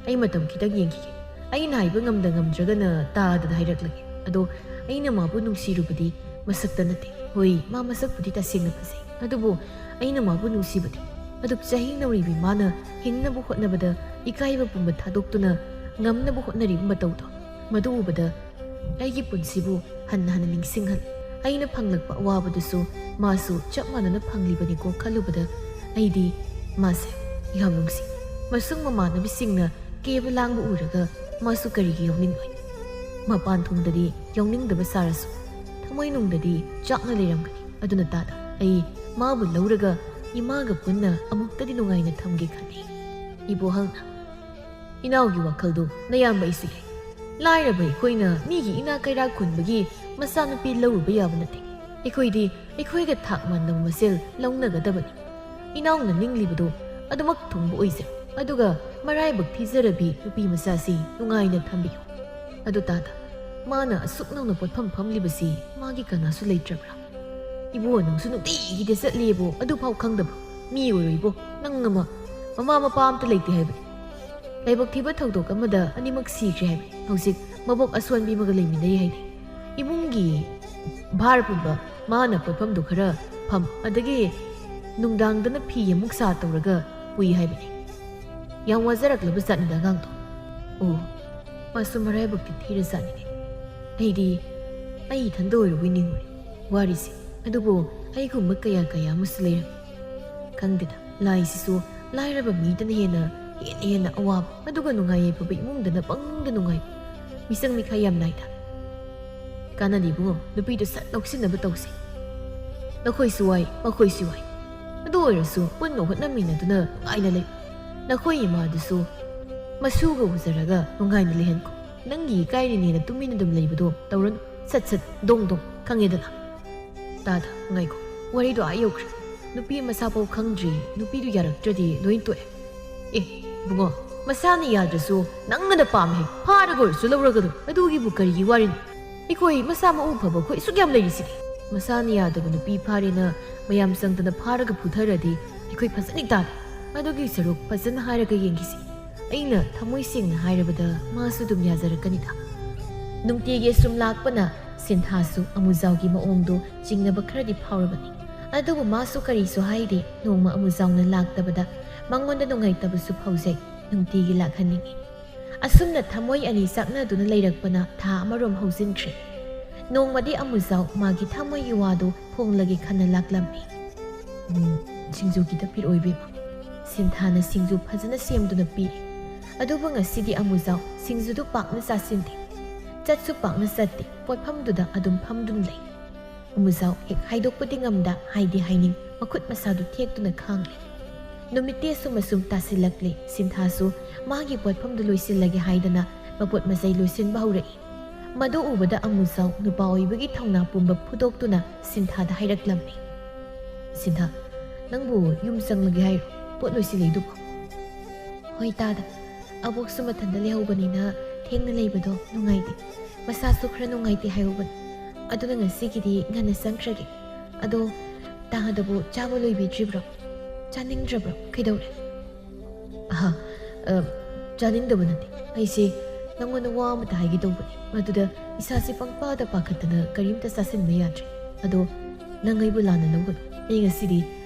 ꯑꯩ ꯃꯇꯝ ꯈꯤꯇꯪ ꯌꯦꯡꯈꯤꯒꯦ꯫ ꯑꯩꯅ ꯍꯥꯏꯕ ꯉꯝꯗ ꯉꯝꯗ꯭ꯔꯒꯅ ꯇꯥꯗꯗ ꯍꯥꯏꯔꯛꯂꯒꯦ꯫ ꯑꯗꯣ ꯑꯩꯅ ꯃꯥꯕꯨ ꯅꯨꯡꯁꯤꯔꯨꯕꯗꯤ ꯃꯁꯛꯇ ꯅꯠꯇꯦ꯫ ꯍꯣꯏ, ꯃꯥ ꯃꯁꯛꯄꯨꯗꯤ ꯇꯁꯦꯡꯅ ꯐꯖꯩ, ꯑꯗꯨꯕꯨ ꯑꯩꯅ ꯃꯥꯕꯨ ꯅꯨꯡꯁꯤꯕꯗꯤ ꯑꯗꯨꯛ ꯆꯍꯤ ꯅꯧꯔꯤꯕꯤ ꯃꯥꯅ ꯍꯤꯡꯅꯕ ꯍꯣꯠꯅꯕꯗ ꯏꯀꯥꯏꯕ ꯄꯨꯝꯕ ꯊꯥꯗꯣꯛꯇꯨꯅ ꯉꯝꯅꯕ ꯍꯣꯠꯅꯔꯤꯕ ꯃꯇꯧꯗꯣ, ꯃꯗꯨ ꯎꯕꯗ ꯑꯩꯒꯤ ꯄꯨꯟꯁꯤꯕꯨ ꯍꯟꯅ ꯍꯟꯅ ꯅꯤꯡꯁꯤꯡꯍꯜꯂꯤ꯫ ꯑꯩꯅ ꯐꯪꯂꯛꯄ ꯑꯋꯥꯕꯗꯨꯁꯨ ꯃꯥꯁꯨ ꯆꯞ ꯃꯥꯟꯅꯅ ꯐꯪꯂꯤꯕꯅꯤꯀꯣ ꯈꯜꯂꯨꯕꯗ ꯑꯩꯗꯤ ꯃꯥꯁꯦ ꯌꯥꯝ ꯅꯨꯡꯁꯤ꯫ ꯃꯁꯨꯡ ꯃꯃꯥꯟꯅꯕꯤꯁꯤꯡꯅ ꯀꯦꯕ ꯂꯥꯡꯕ ꯎꯔꯒ ꯃꯥꯁꯨ ꯀꯔꯤꯒꯤ ꯌꯥꯎꯅꯤꯡꯉꯣꯏ? ꯃꯄꯥꯟ ꯊꯣꯡꯗꯗꯤ ꯌꯥꯎꯅꯤꯡꯗꯕ ꯁꯥꯔꯁꯨ ꯊꯃꯣꯏꯅꯨꯡꯗꯗꯤ ꯆꯥꯛꯅ ꯂꯩꯔꯝꯒꯅꯤ꯫ ꯑꯗꯨꯅ ꯇꯥꯗ, ꯑꯩ ꯃꯥꯕꯨ ꯂꯧꯔꯒ ꯏꯃꯥꯒ ꯄꯨꯟꯅ ꯑꯃꯨꯛꯇꯗꯤ ꯅꯨꯡꯉꯥꯏꯅ ꯊꯝꯒꯦ ꯈꯜꯂꯤ꯫ ꯏꯕꯣꯍꯜꯅ, ꯏꯅꯥꯎꯒꯤ ꯋꯥꯈꯜꯗꯨ ꯅꯌꯥꯝꯕ ꯑꯩꯁꯨ ꯌꯥꯏ꯫ ꯂꯥꯏꯔꯕ ꯑꯩꯈꯣꯏꯅ ꯃꯤꯒꯤ ꯏꯅꯥꯛ ꯀꯩꯔꯥꯛ ꯈꯨꯟꯕꯒꯤ ꯃꯆꯥꯅꯨꯄꯤ ꯂꯧꯔꯨꯕ ꯌꯥꯕ ꯅꯠꯇꯦ꯫ ꯑꯩꯈꯣꯏꯗꯤ ꯑꯩꯈꯣꯏꯒ ꯊꯥꯛ ꯃꯥꯟꯅꯕ ꯃꯁꯦꯜ ꯂꯧꯅꯒꯗꯕꯅꯤ꯫ ꯏꯅꯥꯎꯅ ꯅꯤꯡꯂꯤꯕꯗꯨ ꯑꯗꯨꯃꯛ ꯊꯨꯡꯕ ꯑꯣꯏꯖꯔꯣ꯫ ꯑꯗꯨꯒ ꯃꯔꯥꯏꯕꯛ ꯊꯤꯖꯔꯕꯤ ꯅꯨꯄꯤ ꯃꯆꯥꯁꯤ ꯅꯨꯡꯉꯥꯏꯅ ꯊꯝꯕꯤꯌꯨ꯫ ꯑꯗꯨ ꯇꯥꯗ, ꯃꯥꯅ ꯑꯁꯨꯛ ꯅꯧꯅ ꯄꯣꯠꯐꯝ ꯐꯝꯂꯤꯕꯁꯤ ꯃꯥꯒꯤ ꯀꯅꯥꯁꯨ ꯂꯩꯇ꯭ꯔꯕ꯭ꯔꯥ? ꯏꯕꯣ, ꯅꯪꯁꯨ ꯅꯨꯡꯇꯤꯒꯤꯗꯤ ꯆꯠꯂꯦꯕꯣ, ꯑꯗꯨꯐꯥꯎ ꯈꯪꯗꯕ? ꯃꯤ ꯑꯣꯏꯔꯣꯏꯕꯣ, ꯅꯪ ꯑꯃ꯫ ꯃꯃꯥ ꯃꯄꯥ ꯑꯝꯇ ꯂꯩꯇꯦ ꯍꯥꯏꯕꯅꯤ꯫ ꯂꯥꯏꯕꯛ ꯊꯤꯕ ꯊꯧꯗꯣꯛ ꯑꯃꯗ ꯑꯅꯤꯃꯛ ꯁꯤꯈ꯭ꯔꯦ ꯍꯥꯏꯕꯅꯤ꯫ ꯍꯧꯖꯤꯛ ꯃꯕꯣꯛ ꯑꯁꯣꯟꯕꯤ ꯑꯃꯒ ꯂꯩꯃꯤꯟꯅꯩ ꯍꯥꯏꯅꯤ꯫ ꯏꯃꯨꯡꯒꯤ ꯚꯥꯔ ꯄꯨꯝꯕ ꯃꯥꯅ ꯄꯣꯠꯐꯝꯗꯨ ꯈꯔ ꯐꯝ, ꯑꯗꯒꯤ ꯅꯨꯡꯗꯥꯡꯗꯅ ꯐꯤ ꯑꯃꯨꯛ ꯁꯥ ꯇꯧꯔꯒ ꯄꯨꯏ ꯍꯥꯏꯕꯅꯤ꯫ ꯌꯥꯝ ꯋꯥꯖꯔꯛꯂꯕ ꯖꯥꯠꯅꯤꯗ ꯑꯉꯥꯡꯗꯣ꯫ ꯑꯣ, ꯃꯥꯁꯨ ꯃꯔꯥꯏꯕꯛꯇꯤ ꯊꯤꯔ ꯖꯥꯠꯅꯤꯅꯦ꯫ ꯑꯩꯗꯤ ꯑꯩ ꯏꯊꯟꯗ ꯑꯣꯏꯔꯕꯣꯏ ꯅꯤꯡꯉꯨꯔꯦ ꯋꯥꯔꯤꯁꯦ꯫ ꯑꯗꯨꯕꯨ ꯑꯩꯒꯨꯝꯕ ꯀꯌꯥ ꯀꯌꯥ ꯑꯃꯁꯨ ꯂꯩꯔꯝꯃꯤ꯫ ꯈꯪꯗꯦꯗ, ꯂꯥꯏꯁꯤꯁꯨ ꯂꯥꯏꯔꯕ ꯃꯤꯗꯅ ꯍꯦꯟꯅ, ꯍꯦꯟꯅ ꯍꯦꯟꯅ ꯑꯋꯥꯕ, ꯑꯗꯨꯒ ꯅꯨꯡꯉꯥꯏ ꯌꯥꯏꯐꯕ ꯏꯃꯨꯡꯗꯅ ꯄꯪꯅꯨꯡꯗ ꯅꯨꯡꯉꯥꯏꯕ꯫ ꯃꯤꯆꯪ ꯃꯤꯈꯥꯏ ꯌꯥꯝ ꯅꯥꯏꯗ꯫ ꯀꯥꯟꯅꯗꯦ ꯏꯕꯨꯡꯉꯣ, ꯅꯨꯄꯤꯗꯨ ꯁꯠ ꯂꯧꯁꯤꯟꯅꯕ ꯇꯧꯁꯤ꯫ ꯅꯈꯣꯏꯁꯨ ꯋꯥꯏ, ꯃꯈꯣꯏꯁꯨ ꯋꯥꯏ꯫ ꯑꯗꯨ ꯑꯣꯏꯔꯁꯨ ꯄꯨꯟꯅ ꯍꯣꯠꯅꯃꯤꯟꯅꯗꯨꯅ ꯅꯨꯡꯉꯥꯏꯅ ꯂꯩ꯫ ꯅꯈꯣꯏ ꯏꯃꯥꯗꯨꯁꯨ ꯃꯁꯨꯒ ꯎꯖꯔꯒ ꯅꯨꯡꯉꯥꯏꯅ ꯂꯩꯍꯟꯈꯣ꯫ ꯅꯪꯒꯤ ꯏꯀꯥꯏꯔꯤꯅꯦꯅ ꯇꯨꯃꯤꯟꯅ ꯑꯗꯨꯝ ꯂꯩꯕꯗꯣ ꯇꯧꯔꯅꯨ꯫ ꯁꯠ ꯁꯠ ꯗꯣꯡ ꯗꯣꯡ, ꯈꯪꯉꯦꯗꯅ꯫ ꯇꯥꯗ, ꯉꯥꯏꯈꯣ, ꯋꯥꯔꯤꯗꯣ ꯑꯥ ꯌꯧꯈ꯭ꯔꯦ꯫ ꯅꯨꯄꯤ ꯃꯁꯥꯐꯥꯎ ꯈꯪꯗ꯭ꯔꯤ, ꯅꯨꯄꯤꯗꯨ ꯌꯥꯔꯛꯇ꯭ꯔꯗꯤ ꯂꯣꯏ ꯇꯣꯛꯑꯦ꯫ ꯑꯦ, ꯏꯕꯨꯡꯉꯣ, ꯃꯁꯥꯅ ꯌꯥꯗ꯭ꯔꯁꯨ ꯅꯪꯅ ꯄꯥꯝꯃꯦ ꯍꯥꯏ ꯐꯥꯔꯒ ꯑꯣꯏꯔꯁꯨ ꯂꯧꯔꯒ ꯑꯗꯨꯝ, ꯑꯗꯨꯒꯤꯕꯨ ꯀꯔꯤꯒꯤ ꯋꯥꯔꯤꯅꯣ? ꯑꯩꯈꯣꯏ ꯃꯁꯥ ꯃꯎ ꯐꯕ ꯑꯩꯈꯣꯏ ꯑꯁꯨꯛ ꯌꯥꯝ ꯂꯩꯔꯤꯁꯤꯗꯤ꯫ ꯃꯁꯥꯅ ꯌꯥꯗꯕ ꯅꯨꯄꯤ ꯐꯥꯔꯦꯅ ꯃꯌꯥꯝ ꯆꯪꯗꯅ ꯐꯥꯔꯒ ꯐꯨꯊꯔꯗꯤ ꯑꯩꯈꯣꯏ ꯐꯖꯅ ꯇꯥꯔꯦ꯫ ꯑꯗꯨꯒꯤ ꯁꯔꯨꯛ ꯐꯖꯅ ꯍꯥꯏꯔꯒ ꯌꯦꯡꯈꯤꯁꯤ꯫ ꯑꯩꯅ ꯊꯃꯣꯏ ꯁꯦꯡꯅ ꯍꯥꯏꯔꯕꯗ ꯃꯥꯁꯨ ꯑꯗꯨꯝ ꯌꯥꯖꯔꯛꯀꯅꯤꯗ꯫ ꯅꯨꯡꯇꯤꯒꯤ ꯑꯁꯨꯝ ꯂꯥꯛꯄꯅ ꯁꯤꯟꯊꯥꯁꯨ ꯑꯃꯨꯖꯥꯎꯒꯤ ꯃꯑꯣꯡꯗꯣ ꯆꯤꯡꯅꯕ ꯈꯔꯗꯤ ꯐꯥꯎꯔꯕꯅꯤ꯫ ꯑꯗꯨꯕꯨ ꯃꯥꯁꯨ ꯀꯔꯤꯁꯨ ꯍꯥꯏꯗꯦ꯫ ꯅꯣꯡꯃ ꯑꯃꯨꯖꯥꯎꯅ ꯂꯥꯛꯇꯕꯗ ꯃꯉꯣꯟꯗ ꯅꯨꯡꯉꯥꯏꯇꯕꯁꯨ ꯐꯥꯎꯖꯩ꯫ ꯅꯨꯡꯇꯤꯒꯤ ꯂꯥꯛꯍꯟꯅꯤꯡꯏ꯫ ꯑꯁꯨꯝꯅ ꯊꯃꯣꯏ ꯑꯅꯤ ꯆꯥꯛꯅꯗꯨꯅ ꯂꯩꯔꯛꯄꯅ ꯊꯥ ꯑꯃꯔꯣꯝ ꯍꯧꯖꯤꯟꯈ꯭ꯔꯦ꯫ ꯅꯣꯡꯃꯗꯤ ꯑꯃꯨꯖꯥꯎ ꯃꯥꯒꯤ ꯊꯃꯣꯏꯒꯤ ꯋꯥꯗꯨ ꯐꯣꯡꯂꯒꯦ ꯈꯟꯅ ꯂꯥꯛꯂꯝꯃꯤ꯫ "ꯎꯝ, ꯁꯤꯡꯖꯨ ꯈꯤꯇ ꯄꯤꯔꯛꯑꯣ ꯏꯕꯦꯝꯃ꯫" ꯁꯤꯟꯊꯥꯅ ꯁꯤꯡꯖꯨ ꯐꯖꯅ ꯁꯦꯝꯗꯨꯅ ꯄꯤꯔꯤ꯫ ꯑꯗꯨꯕꯨ ꯉꯁꯤꯗꯤ ꯑꯃꯨꯖꯥꯎ ꯁꯤꯡꯖꯨꯗꯨ ꯄꯥꯛꯅ ꯆꯥꯁꯤꯟꯗꯦ꯫ ꯆꯠꯁꯨ ꯄꯥꯛꯅ ꯆꯠꯇꯦ, ꯄꯣꯠꯐꯝꯗꯨꯗ ꯑꯗꯨꯝ ꯐꯝꯗꯨꯅ ꯂꯩ꯫ ꯑꯃꯨꯖꯥꯎ ꯍꯦꯛ ꯍꯥꯏꯗꯣꯛꯄꯗꯤ ꯉꯝꯗ, ꯍꯥꯏꯗꯤ ꯍꯥꯏꯅꯤꯡ, ꯃꯈꯨꯠ ꯃꯁꯥꯗꯨ ꯊꯦꯛꯇꯨꯅ ꯈꯥꯡꯂꯤ꯫ ꯅꯨꯃꯤꯠꯇꯤ ꯑꯁꯨꯝ ꯑꯁꯨꯝ ꯇꯥꯁꯤꯜꯂꯛꯂꯦ꯫ ꯁꯤꯟꯊꯥꯁꯨ ꯃꯥꯒꯤ ꯄꯣꯠꯐꯝꯗꯨ ꯂꯣꯏꯁꯤꯜꯂꯒꯦ ꯍꯥꯏꯗꯅ ꯃꯄꯣꯠ ꯃꯆꯩ ꯂꯣꯏꯁꯤꯟꯕ ꯍꯧꯔꯛꯏ꯫ ꯃꯗꯨ ꯎꯕꯗ ꯑꯃꯨꯖꯥꯎ ꯅꯨꯄꯥ ꯑꯣꯏꯕꯒꯤ ꯊꯧꯅꯥ ꯄꯨꯝꯕ ꯐꯨꯗꯣꯛꯇꯨꯅ ꯁꯤꯟꯊꯥꯗ ꯍꯥꯏꯔꯛꯂꯝꯃꯤ꯫ "ꯁꯤꯟꯊꯥ, ꯅꯪꯕꯨ ꯌꯨꯝ ꯆꯪꯂꯒꯦ ꯍꯥꯏꯔꯣ? ꯄꯣꯠ ꯂꯣꯏꯁꯤꯜꯂꯛꯏꯗꯨꯕꯣ? ꯍꯣꯏ ꯇꯥꯗ, ꯑꯕꯣꯛꯁꯨ ꯃꯊꯟꯇ ꯂꯩꯍꯧꯕꯅꯤꯅ ꯊꯦꯡꯅ ꯂꯩꯕꯗꯣ ꯅꯨꯡꯉꯥꯏꯇꯦ, ꯃꯁꯥꯁꯨ ꯈꯔ ꯅꯨꯡꯉꯥꯏꯇꯦ ꯍꯥꯏꯍꯧꯕꯅꯤ꯫ ꯑꯗꯨꯅ ꯉꯁꯤꯒꯤꯗꯤ ꯉꯟꯅ ꯆꯪꯈ꯭ꯔꯒꯦ꯫ ꯑꯗꯣ ꯇꯥꯗꯕꯨ ꯆꯥꯕ ꯂꯣꯏꯕꯤꯗ꯭ꯔꯤꯕ꯭ꯔꯣ? ꯆꯥꯅꯤꯡꯗ꯭ꯔꯕ꯭ꯔꯣ? ꯀꯩꯗꯧꯔꯦ? ꯑꯍꯥ, ꯑ, ꯆꯥꯅꯤꯡꯗꯕ ꯅꯠꯇꯦ꯫ ꯑꯩꯁꯦ ꯅꯪꯉꯣꯟꯗ ꯋꯥ ꯑꯃꯇ ꯍꯥꯏꯒꯦ ꯇꯧꯕꯅꯤ꯫ ꯃꯗꯨꯗ ꯏꯁꯥꯁꯦ ꯄꯪꯄꯥꯗ ꯄꯥꯈꯠꯇꯅ ꯀꯔꯤꯝꯇ ꯆꯥꯁꯤꯟꯕ ꯌꯥꯗ꯭ꯔꯦ꯫ ꯑꯗꯣ ꯅꯪ ꯑꯩꯕꯨ ꯂꯥꯟꯅ ꯂꯧꯒꯅꯨ꯫ ꯑꯩ ꯉꯁꯤꯗꯤ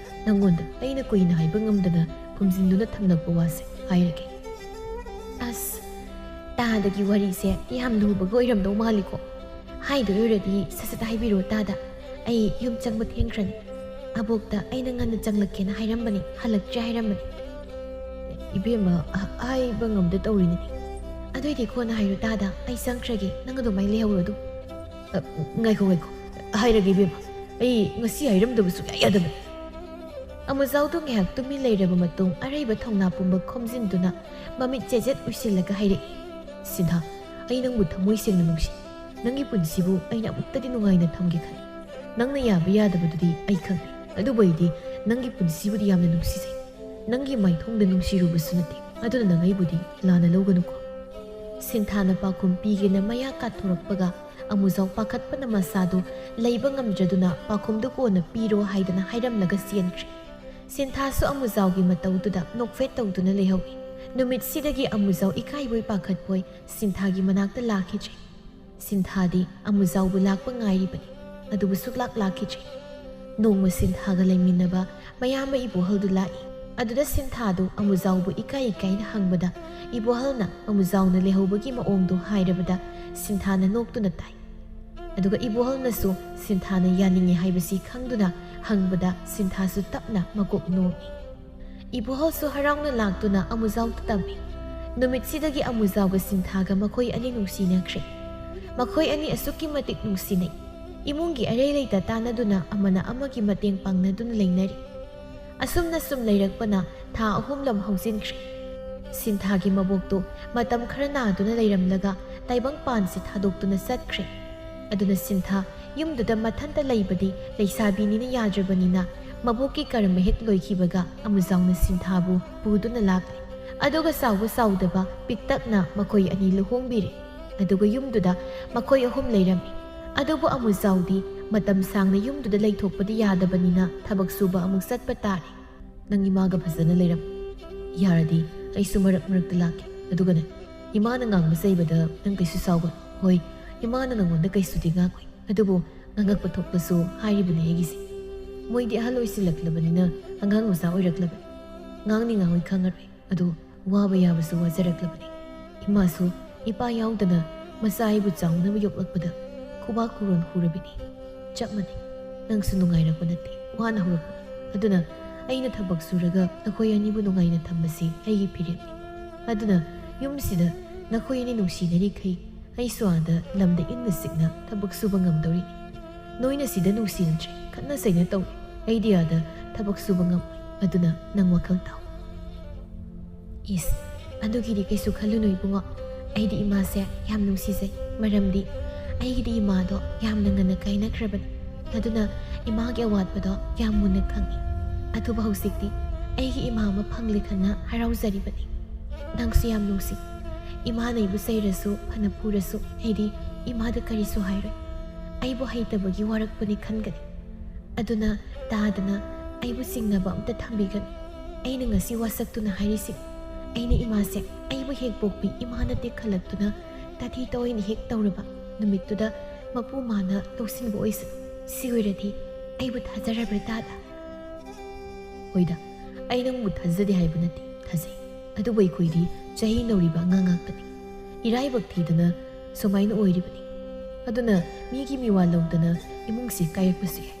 ꯅꯪꯉꯣꯟꯗ ꯑꯩꯅ ꯀꯨꯏꯅ ꯍꯥꯏꯕ ꯉꯝꯗꯅ ꯐꯨꯝꯖꯤꯟꯗꯨꯅ ꯊꯝꯂꯛꯄ ꯋꯥꯁꯦ ꯍꯥꯏꯔꯒꯦ꯫ ꯑꯁ, ꯇꯥꯗꯒꯤ ꯋꯥꯔꯤꯁꯦ ꯌꯥꯝ ꯂꯨꯕꯒ ꯑꯣꯏꯔꯝꯗꯧ ꯃꯥꯜꯂꯤꯀꯣ꯫ ꯍꯥꯏꯗꯣꯏ ꯑꯣꯏꯔꯗꯤ ꯁꯠ ꯁꯠ ꯍꯥꯏꯕꯤꯔꯣ ꯇꯥꯗ꯫ ꯑꯩ ꯌꯨꯝ ꯆꯪꯕ ꯊꯦꯡꯈ꯭ꯔꯅꯤ꯫ ꯑꯕꯣꯛꯇ ꯑꯩꯅ ꯉꯟꯅ ꯆꯪꯂꯛꯀꯦꯅ ꯍꯥꯏꯔꯝꯕꯅꯤ, ꯍꯜꯂꯛꯇ꯭ꯔꯦ ꯍꯥꯏꯔꯝꯕꯅꯤ꯫ ꯏꯕꯦꯝꯃ, ꯑ-, ꯍꯥꯏꯕ ꯉꯝꯗ ꯇꯧꯔꯤꯅꯤꯅꯦ꯫ ꯑꯗꯨꯏꯗꯤ ꯀꯣꯟꯅ ꯍꯥꯏꯔꯣ ꯇꯥꯗ, ꯑꯩ ꯆꯪꯈ꯭ꯔꯒꯦ, ꯅꯪ ꯑꯗꯨꯃꯥꯏꯅ ꯂꯩꯍꯧꯔꯣ ꯑꯗꯨꯝ꯫ ꯑ, ꯉꯥꯏꯈꯣ, ꯉꯥꯏꯈꯣ, ꯍꯥꯏꯔꯒꯦ ꯏꯕꯦꯝꯃ, ꯑꯩ ꯉꯁꯤ ꯍꯥꯏꯔꯝꯗꯕ ꯁꯨꯡꯌꯥ ꯌꯥꯗꯕꯅꯤ꯫ ꯑꯃꯨꯖꯥꯎꯗꯨ ꯉꯥꯏꯍꯥꯛ ꯇꯨꯃꯤꯟ ꯂꯩꯔꯕ ꯃꯇꯨꯡ ꯑꯔꯩꯕ ꯊꯧꯅꯥ ꯄꯨꯝꯕ ꯈꯣꯝꯖꯤꯟꯗꯨꯅ ꯃꯃꯤꯠ ꯆꯦꯖꯦꯠ ꯎꯏꯁꯤꯜꯂꯒ ꯍꯥꯏꯔꯛꯏ, "ꯁꯤꯟꯊꯥ, ꯑꯩ ꯅꯪꯕꯨ ꯊꯃꯣꯏ ꯁꯦꯡꯅ ꯅꯨꯡꯁꯤ꯫ ꯅꯪꯒꯤ ꯄꯨꯟꯁꯤꯕꯨ ꯑꯩꯅ ꯑꯃꯨꯛꯇꯗꯤ ꯅꯨꯡꯉꯥꯏꯅ ꯊꯝꯒꯦ ꯈꯜꯂꯤ꯫ ꯅꯪꯅ ꯌꯥꯕ ꯌꯥꯗꯕꯗꯨꯗꯤ ꯑꯩ ꯈꯪꯗꯦ, ꯑꯗꯨꯕꯨ ꯑꯩꯗꯤ ꯅꯪꯒꯤ ꯄꯨꯟꯁꯤꯕꯨꯗꯤ ꯌꯥꯝꯅ ꯅꯨꯡꯁꯤꯖꯩ꯫ ꯅꯪꯒꯤ ꯃꯥꯏꯊꯣꯡꯗ ꯅꯨꯡꯁꯤꯔꯨꯕꯁꯨ ꯅꯠꯇꯦ, ꯑꯗꯨꯅ ꯅꯪ ꯑꯩꯕꯨꯗꯤ ꯂꯥꯟꯅ ꯂꯧꯒꯅꯨꯀꯣ꯫" ꯁꯤꯟꯊꯥꯅ ꯄꯥꯎꯈꯨꯝ ꯄꯤꯒꯦꯅ ꯃꯌꯥ ꯀꯥꯊꯣꯔꯛꯄꯒ ꯑꯃꯨꯖꯥꯎ ꯄꯥꯈꯠꯄꯅ ꯃꯁꯥꯗꯨ ꯂꯩꯕ ꯉꯝꯗ꯭ꯔꯗꯨꯅ ꯄꯥꯎꯈꯨꯝꯗꯨ ꯀꯣꯟꯅ ꯄꯤꯔꯣ ꯍꯥꯏꯗꯅ ꯍꯥꯏꯔꯝꯂꯒ ꯆꯦꯟꯈ꯭ꯔꯦ꯫ ꯁꯤꯟꯊꯥꯁꯨ ꯑꯃꯨꯖꯥꯎꯒꯤ ꯃꯇꯧꯗꯨꯗ ꯅꯣꯛꯐꯦꯠ ꯇꯧꯗꯨꯅ ꯂꯩꯍꯧꯏ꯫ ꯅꯨꯃꯤꯠꯁꯤꯗꯒꯤ ꯑꯃꯨꯖꯥꯎ ꯏꯀꯥꯏꯕꯣꯏ ꯄꯥꯈꯠꯄꯣꯏ ꯁꯤꯟꯊꯥꯒꯤ ꯃꯅꯥꯛꯇ ꯂꯥꯛꯈꯤꯗ꯭ꯔꯦ꯫ ꯁꯤꯟꯊꯥꯗꯤ ꯑꯃꯨꯖꯥꯎꯕꯨ ꯂꯥꯛꯄ ꯉꯥꯏꯔꯤꯕꯅꯤ, ꯑꯗꯨꯕꯨ ꯁꯨꯛꯂꯥꯛ ꯂꯥꯛꯈꯤꯗ꯭ꯔꯦ꯫ ꯅꯣꯡꯃ ꯁꯤꯟꯊꯥꯒ ꯂꯩꯃꯤꯟꯅꯕ ꯃꯌꯥꯝꯕ ꯏꯕꯣꯍꯜꯗꯨ ꯂꯥꯛꯏ꯫ ꯑꯗꯨꯗ ꯁꯤꯟꯊꯥꯗꯨ ꯑꯃꯨꯖꯥꯎꯕꯨ ꯏꯀꯥꯏ ꯏꯀꯥꯏꯅ ꯍꯪꯕꯗ ꯏꯕꯣꯍꯜꯅ ꯑꯃꯨꯖꯥꯎꯅ ꯂꯩꯍꯧꯕꯒꯤ ꯃꯑꯣꯡꯗꯨ ꯍꯥꯏꯔꯕꯗ ꯁꯤꯟꯊꯥꯅ ꯅꯣꯛꯇꯨꯅ ꯇꯥꯏ꯫ ꯑꯗꯨꯒ ꯏꯕꯣꯍꯜꯅꯁꯨ ꯁꯤꯟꯊꯥꯅ ꯌꯥꯅꯤꯡꯉꯤ ꯍꯥꯏꯕꯁꯤ ꯈꯪꯗꯨꯅ ꯍꯪꯕꯗ ꯁꯤꯟꯊꯥꯁꯨ ꯇꯞꯅ ꯃꯀꯣꯛ ꯅꯣꯝꯃꯤ꯫ ꯏꯕꯣꯍꯜꯁꯨ ꯍꯔꯥꯎꯅ ꯂꯥꯛꯇꯨꯅ ꯑꯃꯨꯖꯥꯎꯗ ꯇꯝꯃꯤ꯫ ꯅꯨꯃꯤꯠꯁꯤꯗꯒꯤ ꯑꯃꯨꯖꯥꯎꯒ ꯁꯤꯟꯊꯥꯒ ꯃꯈꯣꯏ ꯑꯅꯤ ꯅꯨꯡꯁꯤꯅꯈ꯭ꯔꯦ꯫ ꯃꯈꯣꯏ ꯑꯅꯤ ꯑꯁꯨꯛꯀꯤ ꯃꯇꯤꯛ ꯅꯨꯡꯁꯤꯅꯩ꯫ ꯏꯃꯨꯡꯒꯤ ꯑꯔꯩ ꯂꯩꯇ ꯇꯥꯟꯅꯗꯨꯅ ꯑꯃꯅ ꯑꯃꯒꯤ ꯃꯇꯦꯡ ꯄꯥꯡꯅꯗꯨꯅ ꯂꯩꯅꯔꯤ꯫ ꯑꯁꯨꯝꯅ ꯁꯨꯝ ꯂꯩꯔꯛꯄꯅ ꯊꯥ ꯑꯍꯨꯝꯂꯣꯝ ꯍꯧꯖꯤꯟꯈ꯭ꯔꯦ꯫ ꯁꯤꯟꯊꯥꯒꯤ ꯃꯕꯣꯛꯇꯨ ꯃꯇꯝ ꯈꯔ ꯅꯥꯗꯨꯅ ꯂꯩꯔꯝꯂꯒ ꯇꯥꯏꯕꯪ ꯄꯥꯟꯁꯤ ꯊꯥꯗꯣꯛꯇꯨꯅ ꯆꯠꯈ꯭ꯔꯦ꯫ ꯑꯗꯨꯅ ꯁꯤꯟꯊꯥ ꯌꯨꯝꯗꯨꯗ ꯃꯊꯟꯇ ꯂꯩꯕꯗꯤ ꯂꯩꯁꯥꯕꯤꯅꯤꯅ ꯌꯥꯗ꯭ꯔꯕꯅꯤꯅ ꯃꯕꯣꯛꯀꯤ ꯀꯔꯃ ꯍꯦꯛ ꯂꯣꯏꯈꯤꯕꯒ ꯑꯃꯨꯖꯥꯎꯅ ꯁꯤꯟꯊꯥꯕꯨ ꯄꯨꯗꯨꯅ ꯂꯥꯛꯂꯦ꯫ ꯑꯗꯨꯒ ꯆꯥꯎꯕ ꯆꯥꯎꯗꯕ ꯄꯤꯛꯇꯛꯅ ꯃꯈꯣꯏ ꯑꯅꯤ ꯂꯨꯍꯣꯡꯕꯤꯔꯦ꯫ ꯑꯗꯨꯒ ꯌꯨꯝꯗꯨꯗ ꯃꯈꯣꯏ ꯑꯍꯨꯝ ꯂꯩꯔꯝꯃꯤ꯫ ꯑꯗꯨꯕꯨ ꯑꯃꯨꯖꯥꯎꯗꯤ ꯃꯇꯝ ꯁꯥꯡꯅ ꯌꯨꯝꯗꯨꯗ ꯂꯩꯊꯣꯛꯄꯗꯤ ꯌꯥꯗꯕꯅꯤꯅ ꯊꯕꯛ ꯁꯨꯕ ꯑꯃꯨꯛ ꯆꯠꯄ ꯇꯥꯔꯦ꯫ "ꯅꯪ ꯏꯃꯥꯒ ꯐꯖꯅ ꯂꯩꯔꯝꯃꯨ꯫ ꯌꯥꯔꯗꯤ ꯑꯩꯁꯨ ꯃꯔꯛ ꯃꯔꯛꯇ ꯂꯥꯛꯀꯦ꯫ ꯑꯗꯨꯒꯅꯦ, ꯏꯃꯥꯅ ꯉꯥꯡꯕ ꯆꯩꯕꯗ ꯅꯪ ꯀꯩꯁꯨ ꯁꯥꯎꯒꯅꯨ꯫ ꯍꯣꯏ, ꯏꯃꯥꯅ ꯅꯪꯉꯣꯟꯗ ꯀꯩꯁꯨꯗꯤ ꯉꯥꯡꯉꯣꯏ, ꯑꯗꯨꯕꯨ ꯉꯥꯡꯉꯛꯄ ꯊꯣꯛꯄꯁꯨ ꯍꯥꯏꯔꯤꯕꯅꯦ ꯑꯩꯒꯤꯁꯦ꯫ ꯃꯣꯏꯗꯤ ꯑꯍꯜ ꯑꯣꯏꯁꯤꯜꯂꯛꯂꯕꯅꯤꯅ ꯑꯉꯥꯡ ꯃꯆꯥ ꯑꯣꯏꯔꯛꯂꯕꯅꯤ꯫ ꯉꯥꯡꯅꯤ ꯉꯥꯡꯉꯣꯏ ꯈꯪꯉꯔꯣꯏ꯫ ꯑꯗꯨ ꯋꯥꯕ ꯌꯥꯕꯁꯨ ꯋꯥꯖꯔꯛꯂꯕꯅꯤ꯫ ꯏꯃꯥꯁꯨ ꯏꯄꯥ ꯌꯥꯎꯗꯅ ꯃꯆꯥ ꯑꯩꯕꯨ ꯆꯥꯎꯅꯕ ꯌꯣꯛꯂꯛꯄꯗ ꯈꯨꯕꯥꯛ ꯈꯨꯔꯣꯟ ꯍꯨꯔꯕꯤꯅꯤ꯫ ꯆꯞ ꯃꯥꯟꯅꯩ꯫ ꯅꯪꯁꯨ ꯅꯨꯡꯉꯥꯏꯔꯛꯄ ꯅꯠꯇꯦ, ꯋꯥꯅ ꯍꯧꯔꯛꯄꯅꯤ꯫ ꯑꯗꯨꯅ ꯑꯩꯅ ꯊꯕꯛ ꯁꯨꯔꯒ ꯅꯈꯣꯏ ꯑꯅꯤꯕꯨ ꯅꯨꯡꯉꯥꯏꯅ ꯊꯝꯕꯁꯤ ꯑꯩꯒꯤ ꯐꯤꯔꯦꯞꯅꯤ꯫ ꯑꯗꯨꯅ ꯌꯨꯝꯁꯤꯗ ꯅꯈꯣꯏ ꯑꯅꯤ ꯅꯨꯡꯁꯤꯅꯔꯤꯈꯩ ꯑꯩꯁꯨ ꯑꯥꯗ ꯂꯝꯗ ꯏꯪꯅ ꯆꯤꯛꯅ ꯊꯕꯛ ꯁꯨꯕ ꯉꯝꯗꯧꯔꯤꯅꯤ꯫ ꯅꯣꯏꯅ ꯁꯤꯗ ꯅꯨꯡꯁꯤꯅꯗ꯭ꯔꯦ, ꯈꯠꯅ ꯆꯩꯅ ꯇꯧꯔꯦ, ꯑꯩꯗꯤ ꯑꯥꯗ ꯊꯕꯛ ꯁꯨꯕ ꯉꯝꯃꯣꯏ꯫ ꯑꯗꯨꯅ ꯅꯪ ꯋꯥꯈꯜ ꯇꯥꯎ꯫" "ꯏꯁ, ꯑꯗꯨꯒꯤꯗꯤ ꯀꯩꯁꯨ ꯈꯜꯂꯨꯅꯨ ꯏꯕꯨꯡꯉꯣ꯫ ꯑꯩꯗꯤ ꯏꯃꯥꯁꯦ ꯌꯥꯝ ꯅꯨꯡꯁꯤꯖꯩ, ꯃꯔꯝꯗꯤ ꯑꯩꯒꯤꯗꯤ ꯏꯃꯥꯗꯣ ꯌꯥꯝꯅ ꯉꯟꯅ ꯀꯥꯏꯅꯈ꯭ꯔꯕꯅꯤ꯫ ꯑꯗꯨꯅ ꯏꯃꯥꯒꯤ ꯑꯋꯥꯠꯄꯗꯣ ꯌꯥꯝ ꯃꯨꯟꯅ ꯈꯪꯉꯤ꯫ ꯑꯗꯨꯕꯨ ꯍꯧꯖꯤꯛꯇꯤ ꯑꯩꯒꯤ ꯏꯃꯥ ꯑꯃ ꯐꯪꯂꯦ ꯈꯟꯅ ꯍꯔꯥꯎꯖꯔꯤꯕꯅꯤ꯫ ꯅꯪꯁꯨ ꯌꯥꯝ ꯅꯨꯡꯁꯤ꯫ ꯏꯃꯥꯅ ꯑꯩꯕꯨ ꯆꯩꯔꯁꯨ, ꯐꯅ ꯐꯨꯔꯁꯨ, ꯑꯩꯗꯤ ꯏꯃꯥꯗ ꯀꯔꯤꯁꯨ ꯍꯥꯏꯔꯣꯏ꯫ ꯑꯩꯕꯨ ꯍꯩꯇꯕꯒꯤ ꯋꯥꯔꯛꯄꯅꯤ ꯈꯟꯒꯅꯤ꯫ ꯑꯗꯨꯅ ꯇꯥꯗꯅ ꯑꯩꯕꯨ ꯆꯤꯡꯅꯕ ꯑꯝꯇ ꯊꯝꯕꯤꯒꯅꯨ꯫ ꯑꯩꯅ ꯉꯁꯤ ꯋꯥꯁꯛꯇꯨꯅ ꯍꯥꯏꯔꯤꯁꯤ, ꯑꯩꯅ ꯏꯃꯥꯁꯦ ꯑꯩꯕꯨ ꯍꯦꯛ ꯄꯣꯛꯄꯤ ꯏꯃꯥ ꯅꯠꯇꯦ ꯈꯜꯂꯛꯇꯨꯅ ꯇꯥꯊꯤ ꯇꯥꯑꯣꯏꯅ ꯍꯦꯛ ꯇꯧꯔꯕ ꯅꯨꯃꯤꯠꯇꯨꯗ ꯃꯄꯨ ꯃꯥꯅ ꯂꯧꯁꯤꯟꯕ ꯑꯣꯏꯁꯅꯨ꯫ ꯁꯤ ꯑꯣꯏꯔꯗꯤ ꯑꯩꯕꯨ ꯊꯥꯖꯔꯕ꯭ꯔꯥ ꯇꯥꯗ?" "ꯍꯣꯏꯗ, ꯑꯩ ꯅꯪꯕꯨ ꯊꯥꯖꯗꯦ ꯍꯥꯏꯕ ꯅꯠꯇꯦ, ꯊꯥꯖꯩ꯫ ꯑꯗꯨꯕꯨ ꯑꯩꯈꯣꯏꯗꯤ ꯆꯍꯤ ꯅꯧꯔꯤꯕ ꯑꯉꯥꯡ ꯉꯥꯛꯇꯅꯤ꯫ ꯏꯔꯥꯏꯕꯛ ꯊꯤꯗꯅ ꯁꯨꯃꯥꯏꯅ ꯑꯣꯏꯔꯤꯕꯅꯤ꯫ ꯑꯗꯨꯅ ꯃꯤꯒꯤ ꯃꯤꯋꯥ ꯂꯧꯗꯅ ꯏꯃꯨꯡꯁꯤ ꯀꯥꯏꯔꯛꯄꯁꯨ ꯌꯥꯏ꯫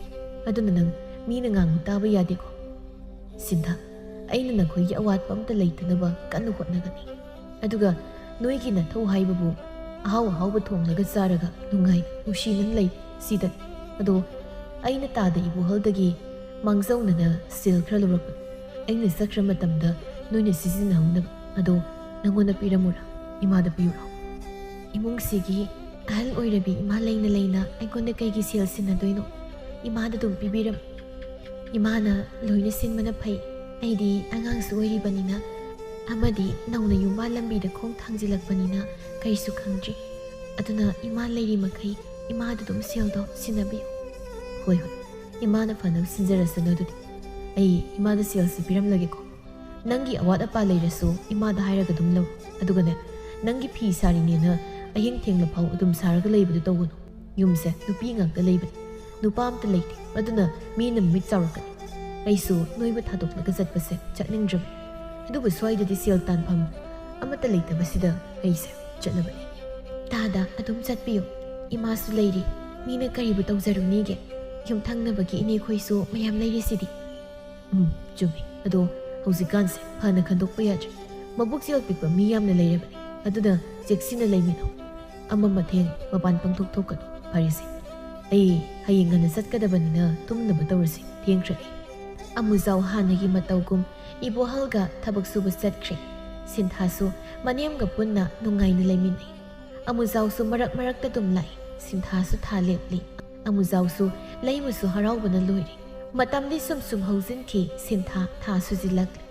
ꯑꯗꯨꯅ ꯅꯪ ꯃꯤꯅ ꯉꯥꯡꯕ ꯇꯥꯕ ꯌꯥꯗꯦꯀꯣ꯫ ꯁꯤꯟꯊ, ꯑꯩꯅ ꯅꯈꯣꯏꯒꯤ ꯑꯋꯥꯠꯄ ꯑꯝꯇ ꯂꯩꯇꯅꯕ ꯀꯟꯅ ꯍꯣꯠꯅꯒꯅꯤ꯫ ꯑꯗꯨꯒ ꯅꯣꯏꯒꯤ ꯅꯊꯧ ꯍꯥꯏꯕꯕꯨ ꯑꯍꯥꯎ ꯑꯍꯥꯎꯕ ꯊꯣꯡꯂꯒ ꯆꯥꯔꯒ ꯅꯨꯡꯉꯥꯏ ꯅꯨꯡꯁꯤꯅ ꯂꯩ, ꯁꯤꯗꯅꯤ꯫ ꯑꯗꯣ ꯑꯩꯅ ꯇꯥꯗ ꯏꯕꯣꯍꯜꯗꯒꯤ ꯃꯥꯡꯖꯧꯅꯅ ꯁꯦꯜ ꯈꯔ ꯂꯧꯔꯛꯄꯅꯤ꯫ ꯑꯩꯅ ꯆꯠꯈ꯭ꯔ ꯃꯇꯝꯗ ꯅꯣꯏꯅ ꯁꯤꯖꯤꯟꯅꯍꯧꯅꯕ꯫ ꯑꯗꯣ ꯅꯪꯉꯣꯟꯗ ꯄꯤꯔꯝꯃꯨꯔꯥ? ꯏꯃꯥꯗ ꯄꯤꯌꯨꯔꯣ?" "ꯏꯃꯨꯡꯁꯤꯒꯤ ꯑꯍꯜ ꯑꯣꯏꯔꯕꯤ ꯏꯃꯥ ꯂꯩꯅ ꯂꯩꯅ ꯑꯩꯉꯣꯟꯗ ꯀꯩꯒꯤ ꯁꯦꯜ ꯁꯤꯟꯅꯗꯣꯏꯅꯣ? ꯏꯃꯥꯗ ꯑꯗꯨꯝ ꯄꯤꯕꯤꯔꯝꯃꯨ꯫" ꯏꯃꯥꯅ ꯂꯣꯏꯅ ꯁꯤꯟꯕꯅ ꯐꯩ꯫ ꯑꯩꯗꯤ ꯑꯉꯥꯡꯁꯨ ꯑꯣꯏꯔꯤꯕꯅꯤꯅ, ꯑꯃꯗꯤ ꯅꯧꯅ ꯌꯨꯝꯕꯥꯜ ꯂꯝꯕꯤꯗ ꯈꯣꯡ ꯊꯥꯡꯖꯤꯜꯂꯛꯄꯅꯤꯅ ꯀꯔꯤꯁꯨ ꯈꯪꯗ꯭ꯔꯤ꯫ ꯑꯗꯨꯅ ꯏꯃꯥ ꯂꯩꯔꯤ ꯃꯈꯩ ꯏꯃꯥꯗ ꯑꯗꯨꯝ ꯁꯦꯜꯗꯣ ꯁꯤꯟꯅꯕꯤꯌꯨ꯫ ꯍꯣꯏ, ꯍꯣꯏ, ꯏꯃꯥꯅ ꯐꯅꯕ ꯁꯤꯟꯖꯔꯁꯅꯨ꯫ ꯑꯗꯨꯗꯤ ꯑꯩ ꯏꯃꯥꯗ ꯁꯦꯜꯁꯤ ꯄꯤꯔꯝꯂꯒꯦꯀꯣ꯫ ꯅꯪꯒꯤ ꯑꯋꯥꯠ ꯑꯄꯥ ꯂꯩꯔꯁꯨ ꯏꯃꯥꯗ ꯍꯥꯏꯔꯒ ꯑꯗꯨꯝ ꯂꯧ꯫ ꯑꯗꯨꯒꯅꯦ, ꯅꯪꯒꯤ ꯐꯤ ꯁꯥꯔꯤꯅꯦꯅ ꯑꯍꯤꯡ ꯊꯦꯡꯂ ꯐꯥꯎ ꯑꯗꯨꯝ ꯁꯥꯔꯒ ꯂꯩꯕꯗꯨ ꯇꯧꯒꯅꯨ꯫ ꯌꯨꯝꯁꯦ ꯅꯨꯄꯤ ꯉꯥꯛꯇ ꯂꯩꯕꯅꯤ, ꯅꯨꯄꯥ ꯑꯝꯇ ꯂꯩꯇꯦ꯫ ꯑꯗꯨꯅ ꯃꯤꯅ ꯃꯃꯤꯠ ꯆꯥꯎꯔꯛꯀꯅꯤ꯫ ꯑꯩꯁꯨ ꯅꯣꯏꯕꯨ ꯊꯥꯗꯣꯛꯂꯒ ꯆꯠꯄꯁꯦ ꯆꯠꯅꯤꯡꯗ꯭ꯔꯕꯅꯤ꯫ ꯑꯗꯨꯕꯨ ꯁ꯭ꯋꯥꯏꯗꯗꯤ ꯁꯦꯜ ꯇꯥꯟꯐꯝ ꯑꯃꯠꯇ ꯂꯩꯇꯕꯁꯤꯗ ꯑꯩꯁꯦ ꯆꯠꯂꯕꯅꯤ꯫ ꯇꯥꯗ ꯑꯗꯨꯝ ꯆꯠꯄꯤꯌꯨ꯫ ꯏꯃꯥꯁꯨ ꯂꯩꯔꯤ꯫ ꯃꯤꯅ ꯀꯔꯤꯕꯨ ꯇꯧꯖꯔꯨꯅꯤꯒꯦ? ꯌꯨꯝꯊꯪꯅꯕꯒꯤ ꯏꯅꯦꯈꯣꯏꯁꯨ ꯃꯌꯥꯝ ꯂꯩꯔꯤꯁꯤꯗꯤ꯫ ꯎꯝ, ꯆꯨꯝꯃꯤ꯫ ꯑꯗꯣ ꯍꯧꯖꯤꯛꯀꯥꯟꯁꯦ ꯐꯅ ꯈꯟꯗꯣꯛꯄ ꯌꯥꯗ꯭ꯔꯦ꯫ ꯃꯕꯨꯛ ꯆꯦꯜ ꯄꯤꯛꯄ ꯃꯤ ꯌꯥꯝꯅ ꯂꯩꯔꯕꯅꯤ꯫ ꯑꯗꯨꯅ ꯆꯦꯛꯁꯤꯟꯅ ꯂꯩꯃꯤꯟꯅꯧ꯫ ꯑꯃ ꯃꯊꯦꯜ ꯃꯄꯥꯟ ꯄꯪꯊꯣꯛ ꯊꯣꯛꯀꯅꯨ꯫ ꯐꯔꯦꯁꯦ, ꯑꯩ ꯍꯌꯦꯡ ꯉꯟꯅ ꯆꯠꯀꯗꯕꯅꯤꯅ ꯇꯨꯝꯅꯕ ꯇꯧꯔꯁꯤ꯫ ꯊꯦꯡꯈ꯭ꯔꯦ꯫ ꯑꯃꯨꯖꯥꯎ ꯍꯥꯟꯅꯒꯤ ꯃꯇꯧꯒꯨꯝ ꯏꯕꯣꯍꯜꯒ ꯊꯕꯛ ꯁꯨꯕ ꯆꯠꯈ꯭ꯔꯦ꯫ ꯁꯤꯟꯊꯥꯁꯨ ꯃꯅꯦꯝꯒ ꯄꯨꯟꯅ ꯅꯨꯡꯉꯥꯏꯅ ꯂꯩꯃꯤꯟꯅꯩ꯫ ꯑꯃꯨꯖꯥꯎꯁꯨ ꯃꯔꯛ ꯃꯔꯛꯇ ꯑꯗꯨꯝ ꯂꯥꯛꯏ꯫ ꯁꯤꯟꯊꯥꯁꯨ ꯊꯥ ꯂꯦꯞꯂꯤ꯫ ꯑꯃꯨꯖꯥꯎꯁꯨ ꯂꯩꯃꯁꯨ ꯍꯔꯥꯎꯕꯅ ꯂꯣꯏꯔꯦ꯫ ꯃꯇꯝꯗꯤ ꯁꯨꯝ ꯁꯨꯝ ꯍꯧꯖꯤꯟꯈꯤ꯫ ꯁꯤꯟꯊꯥ ꯊꯥ ꯁꯨꯖꯤꯜꯂꯛꯂꯤ꯫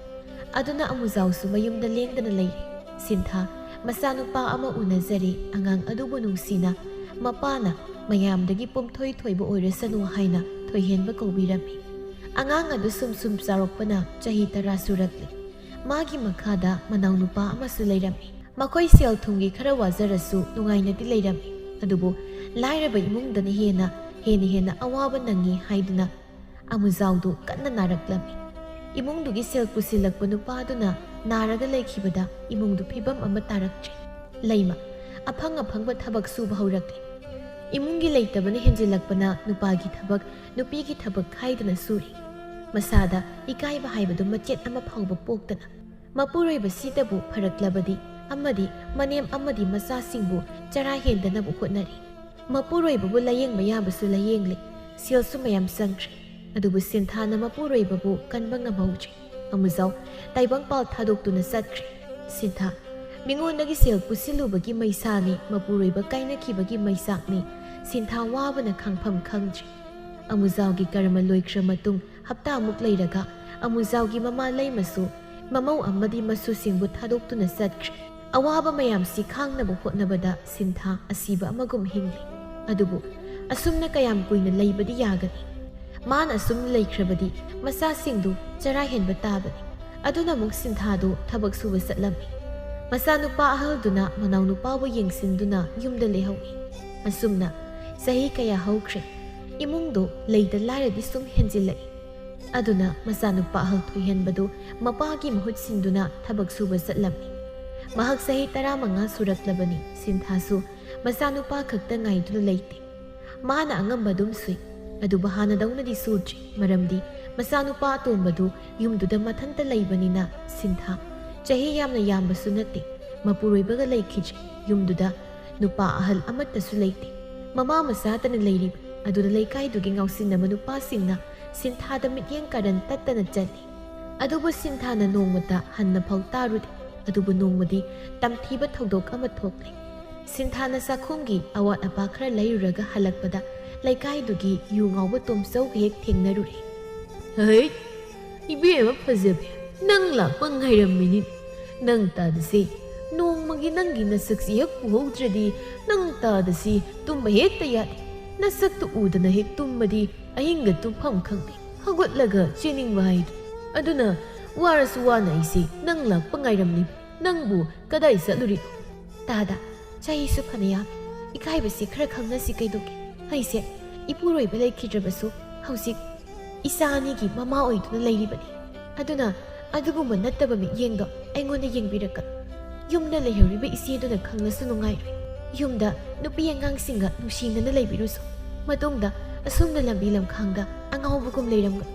ꯑꯗꯨꯅ ꯑꯃꯨꯖꯥꯎꯁꯨ ꯃꯌꯨꯝꯗ ꯂꯦꯡꯗꯅ ꯂꯩꯔꯦ꯫ ꯁꯤꯟꯊꯥ ꯃꯆꯥꯅꯨꯄꯥ ꯑꯃ ꯎꯅꯖꯔꯦ꯫ ꯑꯉꯥꯡ ꯑꯗꯨꯕꯨ ꯅꯨꯡꯁꯤꯅ ꯃꯄꯥꯅ ꯃꯌꯥꯝꯗꯒꯤ ꯄꯨꯝꯊꯣꯏ ꯊꯣꯏꯕ ꯑꯣꯏꯔꯁꯅꯨ ꯍꯥꯏꯅ ꯊꯣꯏꯍꯦꯟꯕ ꯀꯧꯕꯤꯔꯝꯃꯤ꯫ ꯑꯉꯥꯡ ꯑꯗꯨ ꯁꯨꯝ ꯁꯨꯝ ꯆꯥꯎꯔꯛꯄꯅ ꯆꯍꯤ ꯇꯔꯥ ꯁꯨꯔꯛꯂꯤ꯫ ꯃꯥꯒꯤ ꯃꯈꯥꯗ ꯃꯅꯥꯎꯅꯨꯄꯥ ꯑꯃꯁꯨ ꯂꯩꯔꯝꯃꯤ꯫ ꯃꯈꯣꯏ ꯁꯦꯜ ꯊꯨꯝꯒꯤ ꯈꯔ ꯋꯥꯖꯔꯁꯨ ꯅꯨꯡꯉꯥꯏꯅꯗꯤ ꯂꯩꯔꯝꯃꯤ꯫ ꯑꯗꯨꯕꯨ ꯂꯥꯏꯔꯕ ꯏꯃꯨꯡꯗꯅ ꯍꯦꯟꯅ, ꯍꯦꯟꯅ ꯍꯦꯟꯅ ꯑꯋꯥꯕ ꯅꯪꯉꯤ ꯍꯥꯏꯗꯨꯅ ꯑꯃꯨꯖꯥꯎꯗꯨ ꯀꯟꯅ ꯅꯥꯔꯛꯂꯝꯃꯤ꯫ ꯏꯃꯨꯡꯗꯨꯒꯤ ꯁꯦꯜ ꯄꯨꯁꯤꯜꯂꯛꯄ ꯅꯨꯄꯥꯗꯨꯅ ꯅꯥꯔꯒ ꯂꯩꯈꯤꯕꯗ ꯏꯃꯨꯡꯗꯨ ꯐꯤꯕꯝ ꯑꯃ ꯇꯥꯔꯛꯇ꯭ꯔꯦ꯫ ꯂꯩꯃ ꯑꯐꯪ ꯑꯐꯪꯕ ꯊꯕꯛ ꯁꯨꯕ ꯍꯧꯔꯛꯂꯦ꯫ ꯏꯃꯨꯡꯒꯤ ꯂꯩꯇꯕꯅ ꯍꯦꯟꯖꯤꯜꯂꯛꯄꯅ ꯅꯨꯄꯥꯒꯤ ꯊꯕꯛ, ꯅꯨꯄꯤꯒꯤ ꯊꯕꯛ ꯈꯥꯏꯗꯅ ꯁꯨꯔꯤ꯫ ꯃꯁꯥꯗ ꯏꯀꯥꯏꯕ ꯍꯥꯏꯕꯗꯨ ꯃꯆꯦꯠ ꯑꯃ ꯐꯥꯎꯕ ꯄꯣꯛꯇꯅ ꯃꯄꯨꯔꯣꯏꯕꯁꯤꯗꯕꯨ ꯐꯔꯛꯂꯕꯗꯤ ꯑꯃꯗꯤ ꯃꯅꯦꯝ ꯑꯃꯗꯤ ꯃꯆꯥꯁꯤꯡꯕꯨ ꯆꯔꯥ ꯍꯦꯟꯗꯅꯕ ꯍꯣꯠꯅꯔꯤ꯫ ꯃꯄꯨꯔꯣꯏꯕꯕꯨ ꯂꯥꯌꯦꯡꯕ ꯌꯥꯕꯁꯨ ꯂꯥꯌꯦꯡꯂꯦ꯫ ꯁꯦꯜꯁꯨ ꯃꯌꯥꯝ ꯆꯪꯈ꯭ꯔꯦ꯫ ꯑꯗꯨꯕꯨ ꯁꯤꯟꯊꯥꯅ ꯃꯄꯨꯔꯣꯏꯕꯕꯨ ꯀꯟꯕ ꯉꯝꯍꯧꯗ꯭ꯔꯦ꯫ ꯑꯃꯨꯖꯥꯎ ꯇꯥꯏꯕꯪꯄꯥꯜ ꯊꯥꯗꯣꯛꯇꯨꯅ ꯆꯠꯈ꯭ꯔꯦ꯫ ꯁꯤꯟꯊꯥ ꯃꯤꯉꯣꯟꯗꯒꯤ ꯁꯦꯜ ꯄꯨꯁꯤꯜꯂꯨꯕꯒꯤ ꯃꯩꯁꯥꯅꯤ, ꯃꯄꯨꯔꯣꯏꯕ ꯀꯥꯏꯅꯈꯤꯕꯒꯤ ꯃꯩꯆꯥꯛꯅꯤ꯫ ꯁꯤꯟꯊꯥ ꯋꯥꯕꯅ ꯈꯥꯡꯐꯝ ꯈꯪꯗ꯭ꯔꯦ꯫ ꯑꯃꯨꯖꯥꯎꯒꯤ ꯀꯔꯃ ꯂꯣꯏꯈ꯭ꯔ ꯃꯇꯨꯡ ꯍꯞꯇꯥꯃꯨꯛ ꯂꯩꯔꯒ ꯑꯃꯨꯖꯥꯎꯒꯤ ꯃꯃꯥ ꯂꯩꯃꯁꯨ ꯃꯃꯧ ꯑꯃꯗꯤ ꯃꯁꯨꯁꯤꯡꯕꯨ ꯊꯥꯗꯣꯛꯇꯨꯅ ꯆꯠꯈ꯭ꯔꯦ꯫ ꯑꯋꯥꯕ ꯃꯌꯥꯝꯁꯤ ꯈꯥꯡꯅꯕ ꯍꯣꯠꯅꯕꯗ ꯁꯤꯟꯊꯥ ꯑꯁꯤꯕ ꯑꯃꯒꯨꯝ ꯍꯤꯡꯂꯤ꯫ ꯑꯗꯨꯕꯨ ꯑꯁꯨꯝꯅ ꯀꯌꯥꯝ ꯀꯨꯏꯅ ꯂꯩꯕꯗꯤ ꯌꯥꯒꯅꯤ? ꯃꯥꯅ ꯑꯁꯨꯝ ꯂꯩꯈ꯭ꯔꯕꯗꯤ ꯃꯆꯥꯁꯤꯡꯗꯨ ꯆꯔꯥ ꯍꯦꯟꯕ ꯇꯥꯕꯅꯤ꯫ ꯑꯗꯨꯅ ꯑꯃꯨꯛ ꯁꯤꯟꯊꯥꯗꯨ ꯊꯕꯛ ꯁꯨꯕ ꯆꯠꯂꯝꯃꯤ꯫ ꯃꯆꯥꯅꯨꯄꯥ ꯑꯍꯜꯗꯨꯅ ꯃꯅꯥꯎꯅꯨꯄꯥꯕꯨ ꯌꯦꯡꯁꯤꯟꯗꯨꯅ ꯌꯨꯝꯗ ꯂꯩꯍꯧꯏ꯫ ꯑꯁꯨꯝꯅ ꯆꯍꯤ ꯀꯌꯥ ꯍꯧꯈ꯭ꯔꯦ꯫ ꯏꯃꯨꯡꯗꯨ ꯂꯩꯇ ꯂꯥꯏꯔꯗꯤ ꯁꯨꯝ ꯍꯦꯟꯖꯤꯜꯂꯛꯏ꯫ ꯑꯗꯨꯅ ꯃꯆꯥꯅꯨꯄꯥ ꯑꯍꯜ ꯊꯣꯏꯍꯦꯟꯕꯗꯨ ꯃꯄꯥꯒꯤ ꯃꯍꯨꯠ ꯁꯤꯟꯗꯨꯅ ꯊꯕꯛ ꯁꯨꯕ ꯆꯠꯂꯝꯃꯤ꯫ ꯃꯍꯥꯛ ꯆꯍꯤ ꯇꯔꯥꯃꯉꯥ ꯁꯨꯔꯛꯂꯕꯅꯤ꯫ ꯁꯤꯟꯊꯥꯁꯨ ꯃꯆꯥꯅꯨꯄꯥ ꯈꯛꯇ ꯉꯥꯏꯗꯨꯅ ꯂꯩꯇꯦ꯫ ꯃꯥꯅ ꯑꯉꯝꯕ ꯑꯗꯨꯝ ꯁꯨꯏ꯫ ꯑꯗꯨꯕꯨ ꯍꯥꯟꯅꯗꯧꯅꯗꯤ ꯁꯨꯗ꯭ꯔꯤ꯫ ꯃꯔꯝꯗꯤ ꯃꯆꯥꯅꯨꯄꯥ ꯑꯇꯣꯝꯕꯗꯨ ꯌꯨꯝꯗꯨꯗ ꯃꯊꯟꯇ ꯂꯩꯕꯅꯤꯅ ꯁꯤꯟꯊꯥ ꯆꯍꯤ ꯌꯥꯝꯅ ꯌꯥꯝꯕꯁꯨ ꯅꯠꯇꯦ꯫ ꯃꯄꯨꯔꯣꯏꯕꯒ ꯂꯩꯈꯤꯗ꯭ꯔꯦ꯫ ꯌꯨꯝꯗꯨꯗ ꯅꯨꯄꯥ ꯑꯍꯜ ꯑꯃꯠꯇꯁꯨ ꯂꯩꯇꯦ꯫ ꯃꯃꯥ ꯃꯆꯥꯇꯅ ꯂꯩꯔꯤꯕ꯫ ꯑꯗꯨꯅ ꯂꯩꯀꯥꯏꯗꯨꯒꯤ ꯉꯥꯎꯁꯤꯟꯅꯕ ꯅꯨꯄꯥꯁꯤꯡꯅ ꯁꯤꯟꯊꯥꯗ ꯃꯤꯠꯌꯦꯡ ꯀꯥꯔꯟ ꯇꯠꯇꯅ ꯆꯠꯂꯤ꯫ ꯑꯗꯨꯕꯨ ꯁꯤꯟꯊꯥꯅ ꯅꯣꯡꯃꯇ ꯍꯟꯅ ꯐꯥꯎ ꯇꯥꯔꯨꯗꯦ꯫ ꯑꯗꯨꯕꯨ ꯅꯣꯡꯃꯗꯤ ꯇꯝꯊꯤꯕ ꯊꯧꯗꯣꯛ ꯑꯃ ꯊꯣꯛꯂꯦ꯫ ꯁꯤꯟꯊꯥꯅ ꯆꯥꯛꯈꯨꯝꯒꯤ ꯑꯋꯥꯠ ꯑꯄꯥ ꯈꯔ ꯂꯩꯔꯨꯔꯒ ꯍꯜꯂꯛꯄꯗ ꯂꯩꯀꯥꯏꯗꯨꯒꯤ ꯌꯨ ꯉꯥꯎꯕ ꯇꯣꯝꯆꯧꯒ ꯍꯦꯛ ꯊꯦꯡꯅꯔꯨꯔꯦ꯫ "ꯍꯩ, ꯏꯕꯦꯝꯃ ꯐꯖꯕꯤ, ꯅꯪ ꯂꯥꯛꯄ ꯉꯥꯏꯔꯝꯃꯤꯅꯤ꯫ ꯅꯪ ꯇꯥꯗꯁꯤ, ꯅꯣꯡꯃꯒꯤ ꯅꯪꯒꯤ ꯅꯁꯛꯁꯤ ꯍꯦꯛ ꯎꯍꯧꯗ꯭ꯔꯗꯤ ꯅꯪ ꯇꯥꯗꯁꯤ ꯇꯨꯝꯕ ꯍꯦꯛꯇ ꯌꯥꯗꯦ꯫ ꯅꯁꯛꯇꯨ ꯎꯗꯅ ꯍꯦꯛ ꯇꯨꯝꯕꯗꯤ ꯑꯍꯤꯡꯒ ꯇꯨꯝꯐꯝ ꯈꯪꯗꯦ꯫ ꯍꯧꯒꯠꯂꯒ ꯆꯦꯟꯅꯤꯡꯕ ꯍꯥꯏꯗꯨ꯫ ꯑꯗꯨꯅ ꯋꯥꯔꯁꯨ ꯋꯥꯅ ꯑꯩꯁꯤ ꯅꯪ ꯂꯥꯛꯄ ꯉꯥꯏꯔꯝꯂꯤ꯫ ꯅꯪꯕꯨ ꯀꯗꯥꯏ ꯆꯠꯂꯨꯔꯤ?" "ꯇꯥꯗ, ꯆꯍꯤꯁꯨ ꯐꯅ ꯌꯥꯝꯃꯤ꯫ ꯏꯀꯥꯏꯕꯁꯤ ꯈꯔ ꯈꯪꯅꯁꯤ ꯀꯩꯗꯧꯒꯦ? ꯑꯩꯁꯦ ꯏꯄꯨꯔꯣꯏꯕ ꯂꯩꯈꯤꯗ꯭ꯔꯕꯁꯨ ꯍꯧꯖꯤꯛ ꯏꯆꯥ ꯑꯅꯤꯒꯤ ꯃꯃꯥ ꯑꯣꯏꯗꯨꯅ ꯂꯩꯔꯤꯕꯅꯤ꯫ ꯑꯗꯨꯅ ꯑꯗꯨꯒꯨꯝꯕ ꯅꯠꯇꯕ ꯃꯤꯠꯌꯦꯡꯗꯣ ꯑꯩꯉꯣꯟꯗ ꯌꯦꯡꯕꯤꯔꯛꯀꯅꯨ꯫ ꯌꯨꯝꯗ ꯂꯩꯍꯧꯔꯤꯕ ꯏꯆꯦꯗꯨꯅ ꯈꯪꯂꯁꯨ ꯅꯨꯡꯉꯥꯏꯔꯣꯏ꯫ ꯌꯨꯝꯗ ꯅꯨꯄꯤ ꯑꯉꯥꯡꯁꯤꯡꯒ ꯅꯨꯡꯁꯤꯅꯅ ꯂꯩꯕꯤꯔꯨꯁꯨ꯫ ꯃꯇꯨꯡꯗ ꯑꯁꯨꯝꯅ ꯂꯝꯕꯤ ꯂꯝꯈꯥꯡꯗ ꯑꯉꯥꯎꯕꯒꯨꯝ ꯂꯩꯔꯝꯒꯅꯨ꯫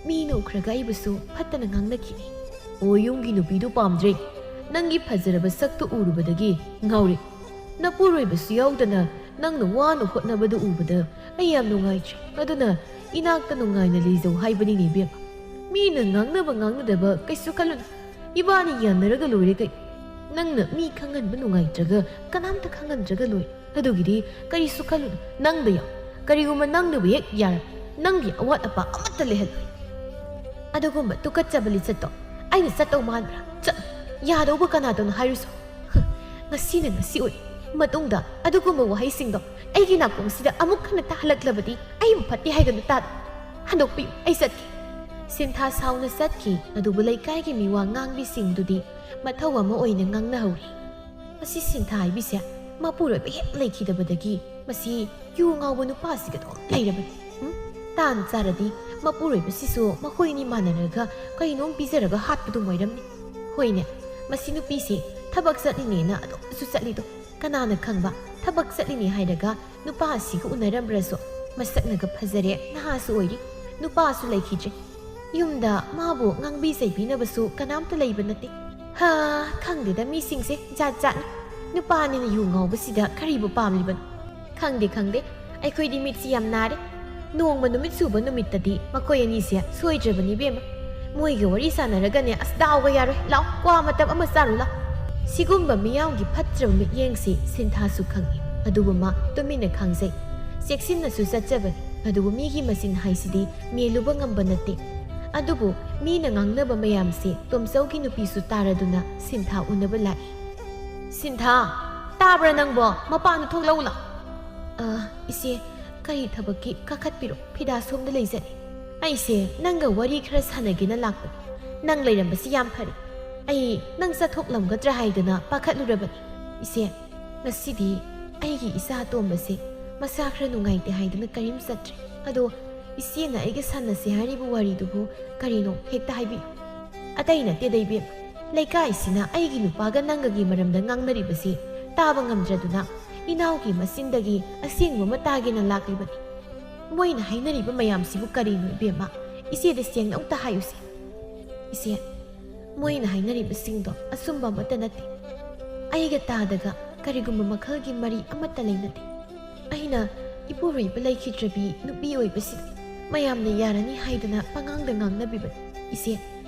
ꯃꯤꯅ ꯎꯈ꯭ꯔꯒ ꯑꯩꯕꯨꯁꯨ ꯐꯠꯇꯅ ꯉꯥꯡꯅꯈꯤꯅꯤ꯫" "ꯑꯣ, ꯌꯨꯝꯒꯤ ꯅꯨꯄꯤꯗꯨ ꯄꯥꯝꯗ꯭ꯔꯦ꯫ ꯅꯪꯒꯤ ꯐꯖꯔꯕ ꯁꯛꯇꯨ ꯎꯔꯨꯕꯗꯒꯤ ꯉꯥꯎꯔꯦ꯫ ꯅꯄꯨꯔꯣꯏꯕꯁꯨ ꯌꯥꯎꯗꯅ ꯅꯪꯅ ꯋꯥꯅ ꯍꯣꯠꯅꯕꯗꯨ ꯎꯕꯗ ꯑꯩ ꯌꯥꯝ ꯅꯨꯡꯉꯥꯏꯇ꯭ꯔꯦ꯫ ꯑꯗꯨꯅ ꯏꯅꯥꯛꯇ ꯅꯨꯡꯉꯥꯏꯅ ꯂꯩꯖꯧ ꯍꯥꯏꯕꯅꯤꯅꯦ ꯏꯕꯦꯝꯃ꯫ ꯃꯤꯅ ꯉꯥꯡꯅꯕ ꯉꯥꯡꯅꯗꯕ ꯀꯩꯁꯨ ꯈꯜꯂꯨꯅꯨ꯫ ꯏꯕꯥꯅꯤ ꯌꯥꯅꯔꯒ ꯂꯣꯏꯔꯦ ꯀꯩꯅꯣ꯫ ꯅꯪꯅ ꯃꯤ ꯈꯪꯍꯟꯕ ꯅꯨꯡꯉꯥꯏꯇ꯭ꯔꯒ ꯀꯅꯥꯝꯇ ꯈꯪꯍꯟꯗ꯭ꯔꯒ ꯂꯣꯏꯔꯦ꯫ ꯑꯗꯨꯒꯤꯗꯤ ꯀꯔꯤꯁꯨ ꯈꯜꯂꯨꯅꯨ꯫ ꯅꯪꯗ ꯌꯥꯎ꯫ ꯀꯔꯤꯒꯨꯝꯕ ꯅꯪꯅꯕꯨ ꯍꯦꯛ ꯌꯥꯔꯕ, ꯅꯪꯒꯤ ꯑꯋꯥꯠ ꯑꯄꯥ ꯑꯃꯠꯇ ꯂꯩꯍꯜꯂꯣꯏ꯫ ꯑꯗꯨꯒꯨꯝꯕ ꯇꯨꯀꯠꯆꯕ ꯂꯤꯆꯠꯇꯣ ꯑꯩꯅ ꯆꯠꯇꯧ ꯃꯥꯟꯕ꯭ꯔꯥ? ꯆꯠꯂꯣ, ꯌꯥꯗꯧꯕ ꯀꯅꯥꯗꯅꯣ ꯍꯥꯏꯔꯨꯁꯣ꯫ ꯍ, ꯉꯁꯤꯅ ꯉꯁꯤ ꯑꯣꯏ꯫ ꯃꯇꯨꯡꯗ ꯑꯗꯨꯒꯨꯝꯕ ꯋꯥꯍꯩꯁꯤꯡꯗꯣ ꯑꯩꯒꯤ ꯅꯥꯀꯣꯡꯁꯤꯗ ꯑꯃꯨꯛ ꯍꯟꯅ ꯇꯥꯍꯜꯂꯛꯂꯕꯗꯤ ꯑꯩꯕꯨ ꯐꯠꯇꯦ ꯍꯥꯏꯒꯅꯨ ꯇꯥꯗ꯫ ꯍꯟꯗꯣꯛꯄꯤꯌꯨ, ꯑꯩ ꯆꯠꯀꯦ꯫ ꯁꯤꯟꯊꯥ ꯁꯥꯎꯅ ꯆꯠꯈꯤ꯫ ꯑꯗꯨꯕꯨ ꯂꯩꯀꯥꯏꯒꯤ ꯃꯤꯋꯥ ꯉꯥꯡꯕꯤꯁꯤꯡꯗꯨꯗꯤ ꯃꯊꯧ ꯑꯃ ꯑꯣꯏꯅ ꯉꯥꯡꯅꯍꯧꯔꯤ꯫ ꯃꯁꯤ ꯁꯤꯟꯊꯥ ꯍꯥꯏꯕꯤꯁꯦ ꯃꯄꯨꯔꯣꯏꯕ ꯍꯦꯛ ꯂꯩꯈꯤꯗꯕꯗꯒꯤ ꯃꯁꯤ ꯌꯨ ꯉꯥꯎꯕ ꯅꯨꯄꯥꯁꯤꯒ ꯑꯗꯨꯝ ꯂꯩꯔꯕꯅꯤ꯫ ꯎꯝ? ꯇꯥꯟ ꯆꯥꯔꯗꯤ ꯃꯄꯨꯔꯣꯏꯕꯁꯤꯁꯨ ꯃꯈꯣꯏꯅꯤ ꯃꯥꯟꯅꯔꯒ ꯀꯩꯅꯣꯝ ꯄꯤꯖꯔꯒ ꯍꯥꯠꯄꯗꯨ ꯑꯣꯏꯔꯝꯅꯤ꯫ ꯍꯣꯏꯅꯦ, ꯃꯁꯤ ꯅꯨꯄꯤꯁꯤ ꯊꯕꯛ ꯆꯠꯂꯤꯅꯦꯅ ꯑꯗꯨꯝꯁꯨ ꯆꯠꯂꯤꯗꯣ꯫ ꯀꯅꯥꯅ ꯈꯪꯕ, ꯊꯕꯛ ꯆꯠꯂꯤꯅꯦ ꯍꯥꯏꯔꯒ ꯅꯨꯄꯥ ꯑꯁꯤꯒ ꯎꯅꯔꯝꯕ꯭ꯔꯁꯨ꯫ ꯃꯁꯛꯅꯒ ꯐꯖꯔꯦ, ꯅꯍꯥꯁꯨ ꯑꯣꯏꯔꯤ, ꯅꯨꯄꯥꯁꯨ ꯂꯩꯈꯤꯗ꯭ꯔꯦ꯫ ꯌꯨꯝꯗ ꯃꯥꯕꯨ ꯉꯥꯡꯕꯤ ꯆꯩꯕꯤꯅꯕꯁꯨ ꯀꯅꯥꯝꯇ ꯂꯩꯕ ꯅꯠꯇꯦ꯫ ꯍꯥ, ꯈꯪꯗꯦꯗ, ꯃꯤꯁꯤꯡꯁꯦ ꯖꯥꯠ ꯖꯥꯠꯅꯤ꯫ ꯅꯨꯄꯥꯅꯤꯅ ꯌꯨ ꯉꯥꯎꯕꯁꯤꯗ ꯀꯔꯤꯕꯨ ꯄꯥꯝꯂꯤꯕꯅꯣ? ꯈꯪꯗꯦ, ꯈꯪꯗꯦ꯫ ꯑꯩꯈꯣꯏꯗꯤ ꯃꯤꯠꯁꯤ ꯌꯥꯝ ꯅꯥꯔꯦ꯫ ꯅꯣꯡꯃ ꯅꯨꯃꯤꯠ ꯁꯨꯕ ꯅꯨꯃꯤꯠꯇꯗꯤ ꯃꯈꯣꯏ ꯑꯅꯤꯁꯦ ꯁꯣꯏꯗ꯭ꯔꯕꯅꯤ, ꯏꯕꯦꯝꯃ꯫ ꯃꯣꯏꯒ ꯋꯥꯔꯤ ꯁꯥꯟꯅꯔꯒꯅꯦ, ꯑꯁ, ꯗꯥꯎꯒ ꯌꯥꯔꯣꯏ꯫ ꯂꯥꯎ, ꯀ꯭ꯋꯥ ꯃꯇꯞ ꯑꯃ ꯆꯥꯔꯨ ꯂꯥꯎ꯫ ꯁꯤꯒꯨꯝꯕ ꯃꯤꯌꯥꯝꯒꯤ ꯐꯠꯇ꯭ꯔꯕ ꯃꯤꯠꯌꯦꯡꯁꯤ ꯁꯤꯟꯊꯥꯁꯨ ꯈꯪꯏ꯫ ꯑꯗꯨꯕꯨ ꯃꯥ ꯇꯨꯃꯤꯟꯅ ꯈꯥꯡꯖꯩ꯫ ꯆꯦꯛꯁꯤꯟꯅꯁꯨ ꯆꯠꯆꯕꯅꯤ꯫ ꯑꯗꯨꯕꯨ ꯃꯤꯒꯤ ꯃꯆꯤꯟ ꯍꯥꯏꯁꯤꯗꯤ ꯃꯦꯜꯂꯨꯕ ꯉꯝꯕ ꯅꯠꯇꯦ꯫ ꯑꯗꯨꯕꯨ ꯃꯤꯅ ꯉꯥꯡꯅꯕ ꯃꯌꯥꯝꯁꯤ ꯇꯣꯝꯆꯧꯒꯤ ꯅꯨꯄꯤꯁꯨ ꯇꯥꯔꯗꯨꯅ ꯁꯤꯟꯊꯥ ꯎꯅꯕ ꯂꯥꯛꯏ꯫ "ꯁꯤꯟꯊꯥ, ꯇꯥꯕ꯭ꯔꯥ ꯅꯪꯕꯣ? ꯃꯄꯥꯟꯗ ꯊꯣꯛꯂꯛꯎ ꯂꯥꯎ꯫" "ꯑ, ꯏꯆꯦ, ꯀꯔꯤ ꯊꯕꯛꯀꯤ? ꯀꯥꯈꯠꯄꯤꯔꯣ, ꯐꯤꯗꯥ ꯁꯣꯝꯗ ꯂꯩꯖꯔꯦ꯫" "ꯑꯩꯁꯦ ꯅꯪꯒ ꯋꯥꯔꯤ ꯈꯔ ꯁꯥꯟꯅꯒꯦꯅ ꯂꯥꯛꯄꯅꯤ꯫ ꯅꯪ ꯂꯩꯔꯝꯕꯁꯤ ꯌꯥꯝ ꯐꯔꯦ꯫ ꯑꯩ ꯅꯪ ꯆꯠꯊꯣꯛꯂꯝꯒꯗ꯭ꯔꯥ ꯍꯥꯏꯗꯅ ꯄꯥꯈꯠꯂꯨꯔꯕꯅꯤ꯫ ꯏꯆꯦ, ꯉꯁꯤꯗꯤ ꯑꯩꯒꯤ ꯏꯆꯥ ꯑꯇꯣꯝꯕꯁꯦ ꯃꯁꯥ ꯈꯔ ꯅꯨꯡꯉꯥꯏꯇꯦ ꯍꯥꯏꯗꯅ ꯀꯔꯤꯝ ꯆꯠꯇ꯭ꯔꯦ꯫ ꯑꯗꯣ ꯏꯆꯦꯅ ꯑꯩꯒ ꯁꯥꯟꯅꯁꯦ ꯍꯥꯏꯔꯤꯕ ꯋꯥꯔꯤꯗꯨꯕꯨ ꯀꯔꯤꯅꯣ ꯍꯦꯛꯇ ꯍꯥꯏꯕꯤꯌꯨ꯫" "ꯑꯇꯩ ꯅꯠꯇꯦꯗ ꯏꯕꯦꯝꯃ, ꯂꯩꯀꯥꯏꯁꯤꯅ ꯑꯩꯒꯤ ꯅꯨꯄꯥꯒ ꯅꯪꯒꯒꯤ ꯃꯔꯝꯗ ꯉꯥꯡꯅꯔꯤꯕꯁꯤ ꯇꯥꯕ ꯉꯝꯗ꯭ꯔꯗꯨꯅ ꯏꯅꯥꯎꯒꯤ ꯃꯆꯤꯟꯗꯒꯤ ꯑꯁꯦꯡꯕ ꯑꯃ ꯇꯥꯒꯦꯅ ꯂꯥꯛꯂꯤꯕꯅꯤ꯫ ꯃꯣꯏꯅ ꯍꯥꯏꯅꯔꯤꯕ ꯃꯌꯥꯝꯁꯤꯕꯨ ꯀꯔꯤꯅꯣ ꯏꯕꯦꯝꯃ? ꯏꯆꯦꯗ ꯁꯦꯡꯅ ꯑꯝꯇ ꯍꯥꯏꯌꯨꯁꯦ꯫" "ꯏꯆꯦ, ꯃꯣꯏꯅ ꯍꯥꯏꯅꯔꯤꯕꯁꯤꯡꯗꯣ ꯑꯆꯨꯝꯕ ꯑꯃꯠꯇ ꯅꯠꯇꯦ꯫ ꯑꯩꯒ ꯇꯥꯗꯒ ꯀꯔꯤꯒꯨꯝꯕ ꯃꯈꯜꯒꯤ ꯃꯔꯤ ꯑꯃꯠꯇ ꯂꯩꯅꯗꯦ꯫ ꯑꯩꯅ ꯏꯄꯨꯔꯣꯏꯕ ꯂꯩꯈꯤꯗ꯭ꯔꯕꯤ ꯅꯨꯄꯤ ꯑꯣꯏꯕꯁꯤꯗ ꯃꯌꯥꯝꯅ ꯌꯥꯔꯅꯤ ꯍꯥꯏꯗꯅ ꯄꯉꯥꯡꯗ ꯉꯥꯡꯅꯕꯤꯕꯅꯤ꯫ ꯏꯆꯦ,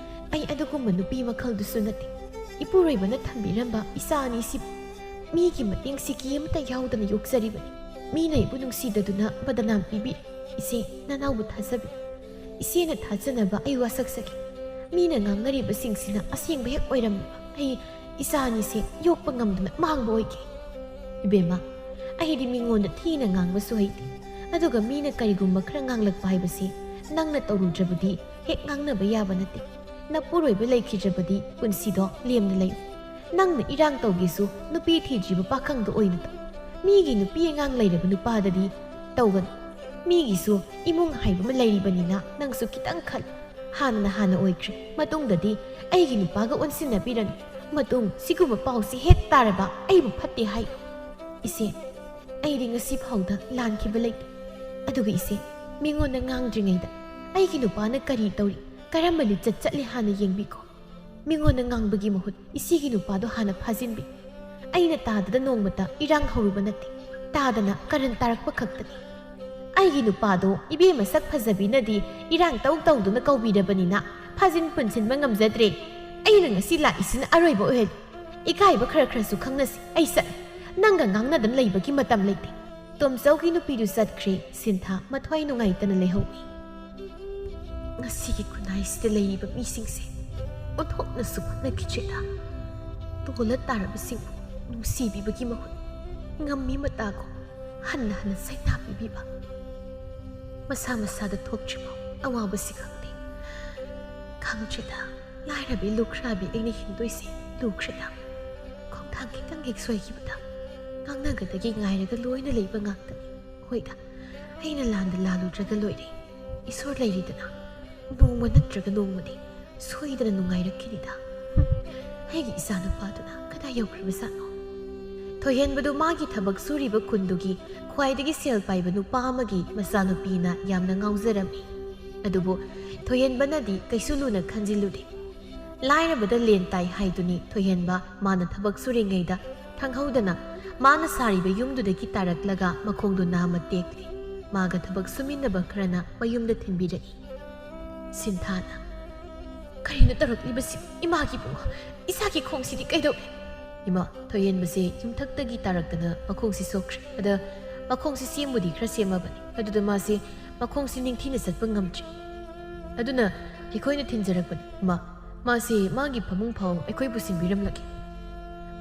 ꯑꯩ ꯑꯗꯨꯒꯨꯝꯕ ꯅꯨꯄꯤ ꯃꯈꯜꯗꯨꯁꯨ ꯅꯠꯇꯦ꯫ ꯏꯄꯨꯔꯣꯏꯕꯅ ꯊꯝꯕꯤꯔꯝꯕ ꯏꯆꯥ ꯑꯅꯤꯁꯤꯕꯨ ꯃꯤꯒꯤ ꯃꯇꯦꯡ ꯁꯤꯀꯤ ꯑꯃꯠꯇ ꯌꯥꯎꯗꯅ ꯌꯣꯛꯆꯔꯤꯕꯅꯤ꯫ ꯃꯤꯅ ꯑꯩꯕꯨ ꯅꯨꯡꯁꯤꯗꯗꯨꯅ ꯕꯗꯅꯥꯝ ꯄꯤꯕꯤꯔꯦ꯫ ꯏꯆꯦ, ꯅꯅꯥꯎꯕꯨ ꯊꯥꯖꯕꯤꯌꯨ꯫ ꯏꯆꯦꯅ ꯊꯥꯖꯅꯕ ꯑꯩ ꯋꯥꯁꯛꯆꯒꯦ꯫ ꯃꯤꯅ ꯉꯥꯡꯅꯔꯤꯕꯁꯤꯡꯁꯤꯅ ꯑꯁꯦꯡꯕ ꯍꯦꯛ ꯑꯣꯏꯔꯝꯃꯕ ꯑꯩ ꯏꯆꯥ ꯑꯅꯤꯁꯦ ꯌꯣꯛꯄ ꯉꯝꯗꯅ ꯃꯥꯡꯕ ꯑꯣꯏꯒꯦ꯫ ꯏꯕꯦꯝꯃ, ꯑꯩꯗꯤ ꯃꯤꯉꯣꯟꯗ ꯊꯤꯅ ꯉꯥꯡꯕꯁꯨ ꯍꯩꯇꯦ꯫ ꯑꯗꯨꯒ ꯃꯤꯅ ꯀꯔꯤꯒꯨꯝꯕ ꯈꯔ ꯉꯥꯡꯂꯛꯄ ꯍꯥꯏꯕꯁꯤ ꯅꯪꯅ ꯇꯧꯔꯨꯗ꯭ꯔꯕꯗꯤ ꯍꯦꯛ ꯉꯥꯡꯅꯕ ꯌꯥꯕ ꯅꯠꯇꯦ꯫ ꯅꯄꯨꯔꯣꯏꯕ ꯂꯩꯈꯤꯗ꯭ꯔꯕꯗꯤ ꯄꯨꯟꯁꯤꯗꯣ ꯂꯦꯝꯅ ꯂꯩꯌꯨ꯫ ꯅꯪꯅ ꯏꯔꯥꯡ ꯇꯧꯒꯦꯁꯨ ꯅꯨꯄꯤ ꯊꯤꯗ꯭ꯔꯤꯕ ꯄꯥꯈꯪꯗꯣ ꯑꯣꯏꯅ ꯇꯧ꯫ ꯃꯤꯒꯤ ꯅꯨꯄꯤ ꯑꯉꯥꯡ ꯂꯩꯔꯕ ꯅꯨꯄꯥꯗꯗꯤ ꯇꯧꯒꯅꯨ꯫ ꯃꯤꯒꯤꯁꯨ ꯏꯃꯨꯡ ꯍꯥꯏꯕ ꯑꯃ ꯂꯩꯔꯤꯕꯅꯤꯅ ꯅꯪꯁꯨ ꯈꯤꯇꯪ ꯈꯜꯂꯨ꯫ ꯍꯥꯟꯅꯅ ꯍꯥꯟꯅ ꯑꯣꯏꯈ꯭ꯔꯦ꯫ ꯃꯇꯨꯡꯗꯗꯤ ꯑꯩꯒꯤ ꯅꯨꯄꯥꯒ ꯑꯣꯟꯁꯤꯟꯅꯕꯤꯔꯅꯨ꯫ ꯃꯇꯨꯡ ꯁꯤꯒꯨꯝꯕ ꯄꯥꯎꯁꯤ ꯍꯦꯛ ꯇꯥꯔꯕ ꯑꯩꯕꯨ ꯐꯠꯇꯦ ꯍꯥꯏ꯫ ꯏꯆꯦ, ꯑꯩꯗꯤ ꯉꯁꯤ ꯐꯥꯎꯗ ꯂꯥꯟꯈꯤꯕ ꯂꯩꯇꯦ꯫ ꯑꯗꯨꯒ ꯏꯆꯦ, ꯃꯤꯉꯣꯟꯗ ꯉꯥꯡꯗ꯭ꯔꯤꯉꯩꯗ ꯑꯩꯒꯤ ꯅꯨꯄꯥꯅ ꯀꯔꯤ ꯇꯧꯔꯤ, ꯀꯔꯝꯕ ꯂꯤꯆꯠ ꯆꯠꯂꯤ ꯍꯥꯟꯅ ꯌꯦꯡꯕꯤꯈꯣ꯫ ꯃꯤꯉꯣꯟꯗ ꯉꯥꯡꯕꯒꯤ ꯃꯍꯨꯠ ꯏꯆꯦꯒꯤ ꯅꯨꯄꯥꯗꯣ ꯍꯥꯟꯅ ꯐꯥꯖꯤꯟꯕꯤ꯫ ꯑꯩꯅ ꯇꯥꯗꯗ ꯅꯣꯡꯃꯇ ꯏꯔꯥꯡ ꯍꯧꯔꯨꯕ ꯅꯠꯇꯦ꯫ ꯇꯥꯗꯅ ꯀꯔꯟ ꯇꯥꯔꯛꯄ ꯈꯛꯇꯅꯤ꯫ ꯑꯩꯒꯤ ꯅꯨꯄꯥꯗꯣ ꯏꯕꯦꯝꯃ ꯁꯛ ꯐꯖꯕꯤꯅꯗꯤ ꯏꯔꯥꯡ ꯇꯧ ꯇꯧꯗꯨꯅ ꯀꯧꯕꯤꯔꯕꯅꯤꯅ ꯐꯥꯖꯤꯟ ꯄꯨꯟꯁꯤꯟꯕ ꯉꯝꯖꯗ꯭ꯔꯦ꯫ ꯑꯩꯅ ꯉꯁꯤ ꯂꯥꯛꯏꯁꯤꯅ ꯑꯔꯣꯏꯕ ꯑꯣꯏꯍꯜꯂꯤ꯫ ꯏꯀꯥꯏꯕ ꯈꯔ ꯈꯔꯁꯨ ꯈꯪꯅꯁꯤ꯫ ꯑꯩ ꯆꯠꯂꯦ꯫ ꯅꯪꯒ ꯉꯥꯡꯅꯗꯅ ꯂꯩꯕꯒꯤ ꯃꯇꯝ ꯂꯩꯇꯦ꯫ ꯇꯣꯝꯆꯧꯒꯤ ꯅꯨꯄꯤꯗꯨ ꯆꯠꯈ꯭ꯔꯦ꯫ ꯁꯤꯟꯊꯥ ꯃꯊ꯭ꯋꯥꯏ ꯅꯨꯡꯉꯥꯏꯇꯅ ꯂꯩꯍꯧꯏ꯫ ꯉꯁꯤꯒꯤ ꯈꯨꯟꯅꯥꯏꯁꯤꯗ ꯂꯩꯔꯤꯕ ꯃꯤꯁꯤꯡꯁꯦ ꯑꯣꯟꯊꯣꯛꯅꯁꯨ ꯐꯠꯅꯈꯤꯗ꯭ꯔꯦꯗ꯫ ꯇꯣꯜꯂ ꯇꯥꯔꯕꯁꯤꯡꯕꯨ ꯅꯨꯡꯁꯤꯕꯤꯕꯒꯤ ꯃꯍꯨꯠ ꯉꯝꯃꯤ ꯃꯇꯥꯒꯨꯝ ꯍꯟꯅ ꯍꯟꯅ ꯁꯩꯊꯥ ꯄꯤꯕꯤꯕ꯫ ꯃꯁꯥ ꯃꯁꯥꯗ ꯊꯣꯛꯇ꯭ꯔꯤꯐꯥꯎ ꯑꯋꯥꯕꯁꯤ ꯈꯪꯗꯦ꯫ ꯈꯪꯗ꯭ꯔꯦꯗ, ꯂꯥꯏꯔꯕꯤ ꯂꯨꯈ꯭ꯔꯥꯕꯤ ꯑꯩꯅ ꯍꯤꯡꯗꯣꯏꯁꯦ ꯂꯨꯈ꯭ꯔꯦꯗ꯫ ꯈꯣꯡꯊꯥꯡ ꯈꯤꯇꯪ ꯍꯦꯛ ꯁꯣꯏꯈꯤꯕꯗ ꯉꯥꯡꯅꯒꯗꯒꯤ ꯉꯥꯏꯔꯒ ꯂꯣꯏꯅ ꯂꯩꯕ ꯉꯥꯛꯇꯅꯤ꯫ ꯍꯣꯏꯗ, ꯑꯩꯅ ꯂꯥꯟꯗ ꯂꯥꯜꯂꯨꯗ꯭ꯔꯒ ꯂꯣꯏꯔꯦ꯫ ꯏꯁꯣꯔ ꯂꯩꯔꯤꯗꯅ꯫ ꯅꯣꯡꯃ ꯅꯠꯇ꯭ꯔꯒ ꯅꯣꯡꯃꯗꯤ ꯁꯣꯏꯗꯅ ꯅꯨꯡꯉꯥꯏꯔꯛꯈꯤꯅꯤꯗ꯫ ꯍꯨꯝ, ꯑꯩꯒꯤ ꯏꯆꯥꯅꯨꯄꯥꯗꯨꯅ ꯀꯗꯥꯏ ꯌꯧꯈ꯭ꯔꯕꯖꯥꯠꯅꯣ? ꯊꯣꯏꯍꯦꯟꯕꯗꯨ ꯃꯥꯒꯤ ꯊꯕꯛ ꯁꯨꯔꯤꯕ ꯈꯨꯟꯗꯨꯒꯤ ꯈ꯭ꯋꯥꯏꯗꯒꯤ ꯁꯦꯜ ꯄꯥꯏꯕ ꯅꯨꯄꯥ ꯑꯃꯒꯤ ꯃꯆꯥꯅꯨꯄꯤꯅ ꯌꯥꯝꯅ ꯉꯥꯎꯖꯔꯝꯃꯤ꯫ ꯑꯗꯨꯕꯨ ꯊꯣꯏꯍꯦꯟꯕꯅꯗꯤ ꯀꯩꯁꯨ ꯂꯨꯅ ꯈꯟꯖꯤꯜꯂꯨꯗꯦ꯫ ꯂꯥꯏꯔꯕꯗ ꯂꯦꯟ ꯇꯥꯏ ꯍꯥꯏꯗꯨꯅꯤ ꯊꯣꯏꯍꯦꯟꯕ ꯃꯥꯅ ꯊꯕꯛ ꯁꯨꯔꯤꯉꯩꯗ ꯈꯪꯍꯧꯗꯅ ꯃꯥꯅ ꯁꯥꯔꯤꯕ ꯌꯨꯝꯗꯨꯗꯒꯤ ꯇꯥꯔꯛꯂꯒ ꯃꯈꯣꯡꯗꯨ ꯅꯥꯝꯃ ꯇꯦꯛꯂꯤ꯫ ꯃꯥꯒ ꯊꯕꯛ ꯁꯨꯃꯤꯟꯅꯕ ꯈꯔꯅ ꯃꯌꯨꯝꯗ ꯊꯤꯟꯕꯤꯔꯛꯏ꯫ ꯁꯤꯟꯊꯥꯅ, "ꯀꯔꯤꯅꯣ ꯇꯧꯔꯛꯂꯤꯕꯁꯤ? ꯏꯃꯥꯒꯤ ꯏꯕꯨꯡꯉꯣ, ꯏꯆꯥꯒꯤ ꯈꯣꯡꯁꯤꯗꯤ ꯀꯩꯗꯧꯔꯦ?" ꯏꯃꯥ, ꯊꯣꯏꯍꯦꯟꯕꯁꯦ ꯌꯨꯝꯊꯛꯇꯒꯤ ꯇꯥꯔꯛꯇꯅ ꯃꯈꯣꯡꯁꯤ ꯁꯣꯛꯈ꯭ꯔꯦ꯫ ꯑꯗ ꯃꯈꯣꯡꯁꯤ ꯁꯦꯝꯕꯨꯗꯤ ꯈꯔ ꯁꯦꯝꯃꯕꯅꯤ, ꯑꯗꯨꯗ ꯃꯥꯁꯤ ꯃꯈꯣꯡꯁꯤ ꯅꯤꯡꯊꯤꯅ ꯆꯠꯄ ꯉꯝꯗ꯭ꯔꯤ꯫ ꯑꯗꯨꯅ ꯑꯩꯈꯣꯏꯅ ꯊꯤꯟꯖꯔꯛꯄꯅꯤ꯫ ꯃꯥ, ꯃꯥꯁꯤ ꯃꯥꯒꯤ ꯐꯃꯨꯡ ꯐꯥꯎ ꯑꯩꯈꯣꯏꯕꯨ ꯁꯤꯟꯕꯤꯔꯝꯂꯒꯦ꯫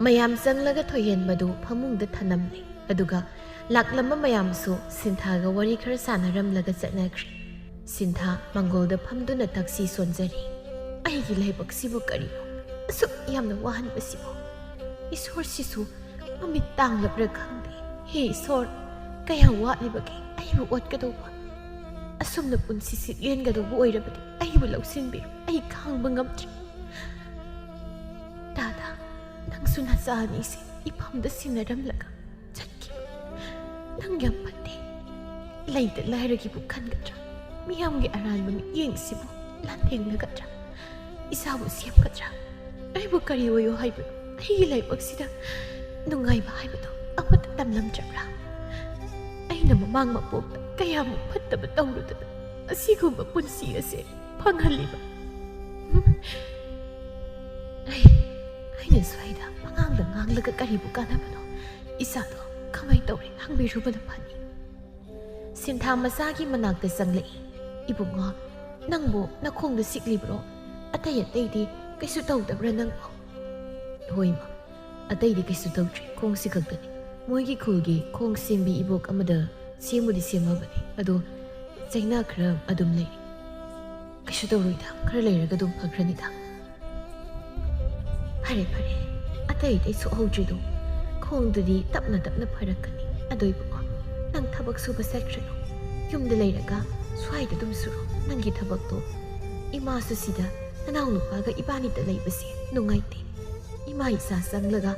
ꯃꯌꯥꯝ ꯆꯪꯂꯒ ꯊꯣꯏꯍꯦꯟꯕꯗꯨ ꯐꯃꯨꯡꯗ ꯊꯅꯝꯂꯦ꯫ ꯑꯗꯨꯒ ꯂꯥꯛꯂꯝꯕ ꯃꯌꯥꯝꯁꯨ ꯁꯤꯟꯊꯥꯒ ꯋꯥꯔꯤ ꯈꯔ ꯁꯥꯟꯅꯔꯝꯂꯒ ꯆꯠꯅꯈ꯭ꯔꯦ꯫ ꯁꯤꯟꯊꯥ ꯃꯪꯒꯣꯜꯗ ꯐꯝꯗꯨꯅ ꯇꯛꯁꯤ ꯁꯣꯟꯖꯔꯤ꯫ ꯑꯩꯒꯤ ꯂꯥꯏꯕꯛꯁꯤꯕꯨ ꯀꯔꯤꯅꯣ ꯑꯁꯨꯛ ꯌꯥꯝꯅ ꯋꯥꯍꯟꯕꯁꯤꯕꯨ? ꯏꯁꯣꯔꯁꯤꯁꯨ ꯃꯃꯤꯠ ꯇꯥꯡꯂꯕ꯭ꯔꯥ ꯈꯪꯗꯦ꯫ ꯍꯦ ꯏꯁꯣꯔ, ꯀꯌꯥꯝ ꯋꯥꯠꯂꯤꯕꯒꯦ ꯑꯩꯕꯨ ꯑꯣꯠꯀꯗꯧꯕ? ꯑꯁꯨꯝꯅ ꯄꯨꯟꯁꯤꯁꯤ ꯂꯦꯟꯒꯗꯧꯕ ꯑꯣꯏꯔꯕꯗꯤ ꯑꯩꯕꯨ ꯂꯧꯁꯤꯟꯕꯤꯔꯣ꯫ ꯑꯩ ꯈꯥꯡꯕ ꯉꯝꯗ꯭ꯔꯦ꯫ ꯇꯥꯗ, ꯅꯪꯁꯨ ꯅꯆꯥ ꯑꯅꯤꯁꯦ ꯏꯐꯝꯗ ꯁꯤꯟꯅꯔꯝꯂꯒ ꯆꯠꯈꯤꯕ ꯅꯪ ꯌꯥꯝ ꯐꯠꯇꯦ꯫ ꯂꯩꯇ ꯂꯥꯏꯔꯒꯤꯕꯨ ꯈꯟꯒꯗ꯭ꯔꯥ? ꯃꯤꯌꯥꯝꯒꯤ ꯑꯔꯥꯟꯕ ꯃꯤꯠꯌꯦꯡꯁꯤꯕꯨ ꯂꯥꯟꯊꯦꯡꯅꯒꯗ꯭ꯔꯥ? ꯏꯆꯥꯕꯨ ꯁꯦꯝꯒꯗ꯭ꯔꯥ? ꯑꯩꯕꯨ ꯀꯔꯤ ꯑꯣꯏꯌꯣ ꯍꯥꯏꯕꯅꯣ? ꯑꯩꯒꯤ ꯂꯥꯏꯕꯛꯁꯤꯗ ꯅꯨꯡꯉꯥꯏꯕ ꯍꯥꯏꯕꯗꯣ ꯑꯃꯠꯇ ꯇꯝꯂꯝꯗ꯭ꯔꯕ꯭ꯔꯥ? ꯑꯩꯅ ꯃꯃꯥꯡ ꯃꯄꯣꯛꯇ ꯀꯌꯥꯃꯨꯛ ꯐꯠꯇꯕ ꯇꯧꯔꯨꯗꯅ ꯑꯁꯤꯒꯨꯝꯕ ꯄꯨꯟꯁꯤ ꯑꯁꯦ ꯐꯪꯍꯜꯂꯤꯕ? ꯎꯝ? ꯑꯩ, ꯑꯩꯅ ꯁ꯭ꯋꯥꯏꯗ ꯄꯉꯥꯡꯗ ꯉꯥꯡꯂꯒ ꯀꯔꯤꯕꯨ ꯀꯥꯟꯅꯕꯅꯣ? ꯏꯆꯥꯗꯣ ꯀꯃꯥꯏ ꯇꯧꯔꯦ ꯍꯪꯕꯤꯔꯨꯕꯅ ꯐꯅꯤ꯫ ꯁꯤꯟꯊꯥ ꯃꯆꯥꯒꯤ ꯃꯅꯥꯛꯇ ꯆꯪꯂꯛꯏ꯫ "ꯏꯕꯨꯡꯉꯣ, ꯅꯪꯕꯨ ꯅꯈꯣꯡꯗ ꯁꯤꯛꯂꯤꯕ꯭ꯔꯣ? ꯑꯇꯩ ꯑꯇꯩꯗꯤ ꯀꯩꯁꯨ ꯇꯧꯗꯕ꯭ꯔꯥ ꯅꯪꯕꯨ?" "ꯍꯣꯏ ꯏꯃꯥ, ꯑꯇꯩꯗꯤ ꯀꯩꯁꯨ ꯇꯧꯗ꯭ꯔꯤ, ꯈꯣꯡꯁꯤ ꯈꯛꯇꯅꯤ꯫ ꯃꯣꯏꯒꯤ ꯈꯨꯜꯒꯤ ꯈꯣꯡ ꯁꯦꯝꯕꯤ ꯏꯕꯣꯛ ꯑꯃꯗ ꯁꯦꯝꯕꯨꯗꯤ ꯁꯦꯝꯃꯕꯅꯤ, ꯑꯗꯣ ꯆꯩꯅꯥ ꯈꯔ ꯑꯗꯨꯝ ꯂꯩ꯫ ꯀꯩꯁꯨ ꯇꯧꯔꯣꯏꯗ, ꯈꯔ ꯂꯩꯔꯒ ꯑꯗꯨꯝ ꯐꯈ꯭ꯔꯅꯤꯗ꯫" "ꯐꯔꯦ ꯐꯔꯦ, ꯑꯇꯩ ꯑꯇꯩ ꯁꯣꯛꯍꯧꯗ꯭ꯔꯤꯗꯣ, ꯈꯣꯡꯗꯨꯗꯤ ꯇꯞꯅ ꯇꯞꯅ ꯐꯔꯛꯀꯅꯤ꯫ ꯑꯗꯣ ꯏꯕꯨꯡꯉꯣ, ꯅꯪ ꯊꯕꯛ ꯁꯨꯕ ꯆꯠꯈ꯭ꯔꯅꯨ, ꯌꯨꯝꯗ ꯂꯩꯔꯒ ꯁ꯭ꯋꯥꯏꯗ ꯑꯗꯨꯝ ꯁꯨꯔꯣ ꯅꯪꯒꯤ ꯊꯕꯛꯇꯣ꯫ ꯏꯃꯥꯁꯨ ꯁꯤꯗ ꯅꯅꯥꯎ ꯅꯨꯄꯥꯒ ꯏꯕꯥꯅꯤꯇ ꯂꯩꯕꯁꯦ ꯅꯨꯡꯉꯥꯏꯇꯦ꯫ ꯏꯃꯥ ꯏꯆꯥ ꯆꯪꯂꯒ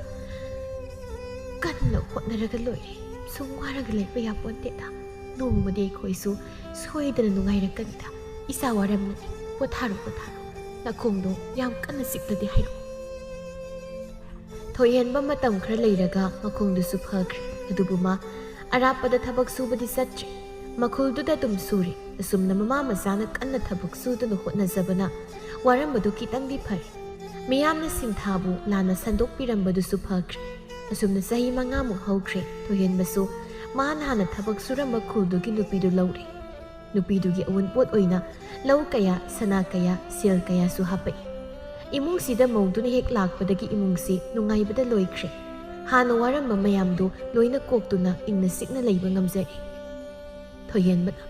ꯀꯟꯅ ꯍꯣꯠꯅꯔꯒ ꯂꯣꯏꯔꯦ꯫ ꯁꯨꯝ ꯋꯥꯔꯒ ꯂꯩꯕ ꯌꯥꯄꯣꯟꯇꯦꯗ꯫ ꯅꯣꯡꯃꯗꯤ ꯑꯩꯈꯣꯏꯁꯨ ꯁꯣꯏꯗꯅ ꯅꯨꯡꯉꯥꯏꯔꯛꯀꯅꯤꯗ꯫ ꯏꯆꯥ ꯋꯥꯔꯝꯂꯅꯤ, ꯄꯣꯊꯥꯔꯣ ꯄꯣꯊꯥꯔꯣ꯫ ꯅꯈꯣꯡꯗꯣ ꯌꯥꯝ ꯀꯟꯅ ꯆꯤꯛꯂꯗꯤ ꯍꯥꯏꯔꯛꯑꯣ꯫" ꯊꯣꯏꯍꯦꯟꯕ ꯃꯇꯝ ꯈꯔ ꯂꯩꯔꯒ ꯃꯈꯣꯡꯗꯨꯁꯨ ꯐꯈ꯭ꯔꯦ꯫ ꯑꯗꯨꯕꯨ ꯃꯥ ꯑꯔꯥꯞꯄꯗ ꯊꯕꯛ ꯁꯨꯕꯗꯤ ꯆꯠꯇ꯭ꯔꯦ꯫ ꯃꯈꯨꯜꯗꯨꯗ ꯑꯗꯨꯝ ꯁꯨꯔꯦ꯫ ꯑꯁꯨꯝꯅ ꯃꯃꯥ ꯃꯆꯥꯅ ꯀꯟꯅ ꯊꯕꯛ ꯁꯨꯗꯨꯅ ꯍꯣꯠꯅꯖꯕꯅ ꯋꯥꯔꯝꯕꯗꯨ ꯈꯤꯇꯪꯗꯤ ꯐꯔꯦ꯫ ꯃꯤꯌꯥꯝꯅ ꯁꯤꯟꯊꯥꯕꯨ ꯂꯥꯟꯅ ꯁꯟꯗꯣꯛꯄꯤꯔꯝꯕꯗꯨꯁꯨ ꯐꯈ꯭ꯔꯦ꯫ ꯑꯁꯨꯝꯅ ꯆꯍꯤ ꯃꯉꯥꯃꯨꯛ ꯍꯧꯈ꯭ꯔꯦ꯫ ꯊꯣꯏꯍꯦꯟꯕꯁꯨ ꯃꯥꯅ ꯍꯥꯟꯅ ꯊꯕꯛ ꯁꯨꯔꯝꯕ ꯈꯨꯜꯗꯨꯒꯤ ꯅꯨꯄꯤꯗꯨ ꯂꯧꯔꯦ꯫ ꯅꯨꯄꯤꯗꯨꯒꯤ ꯑꯋꯨꯟꯄꯣꯠ ꯑꯣꯏꯅ ꯂꯧ ꯀꯌꯥ, ꯁꯅꯥ ꯀꯌꯥ, ꯁꯦꯜ ꯀꯌꯥꯁꯨ ꯍꯥꯞꯄꯛꯏ꯫ ꯏꯃꯨꯡꯁꯤꯗ ꯃꯧꯗꯨꯅ ꯍꯦꯛ ꯂꯥꯛꯄꯗꯒꯤ ꯏꯃꯨꯡꯁꯤ ꯅꯨꯡꯉꯥꯏꯕꯗ ꯂꯣꯏꯈ꯭ꯔꯦ꯫ ꯍꯥꯟꯅ ꯋꯥꯔꯝꯕ ꯃꯌꯥꯝꯗꯨ ꯂꯣꯏꯅ ꯀꯣꯛꯇꯨꯅ ꯏꯪꯅ ꯆꯤꯛꯅ ꯂꯩꯕ ꯉꯝꯖꯔꯦ꯫ ꯊꯣꯏꯍꯦꯟꯕꯅ,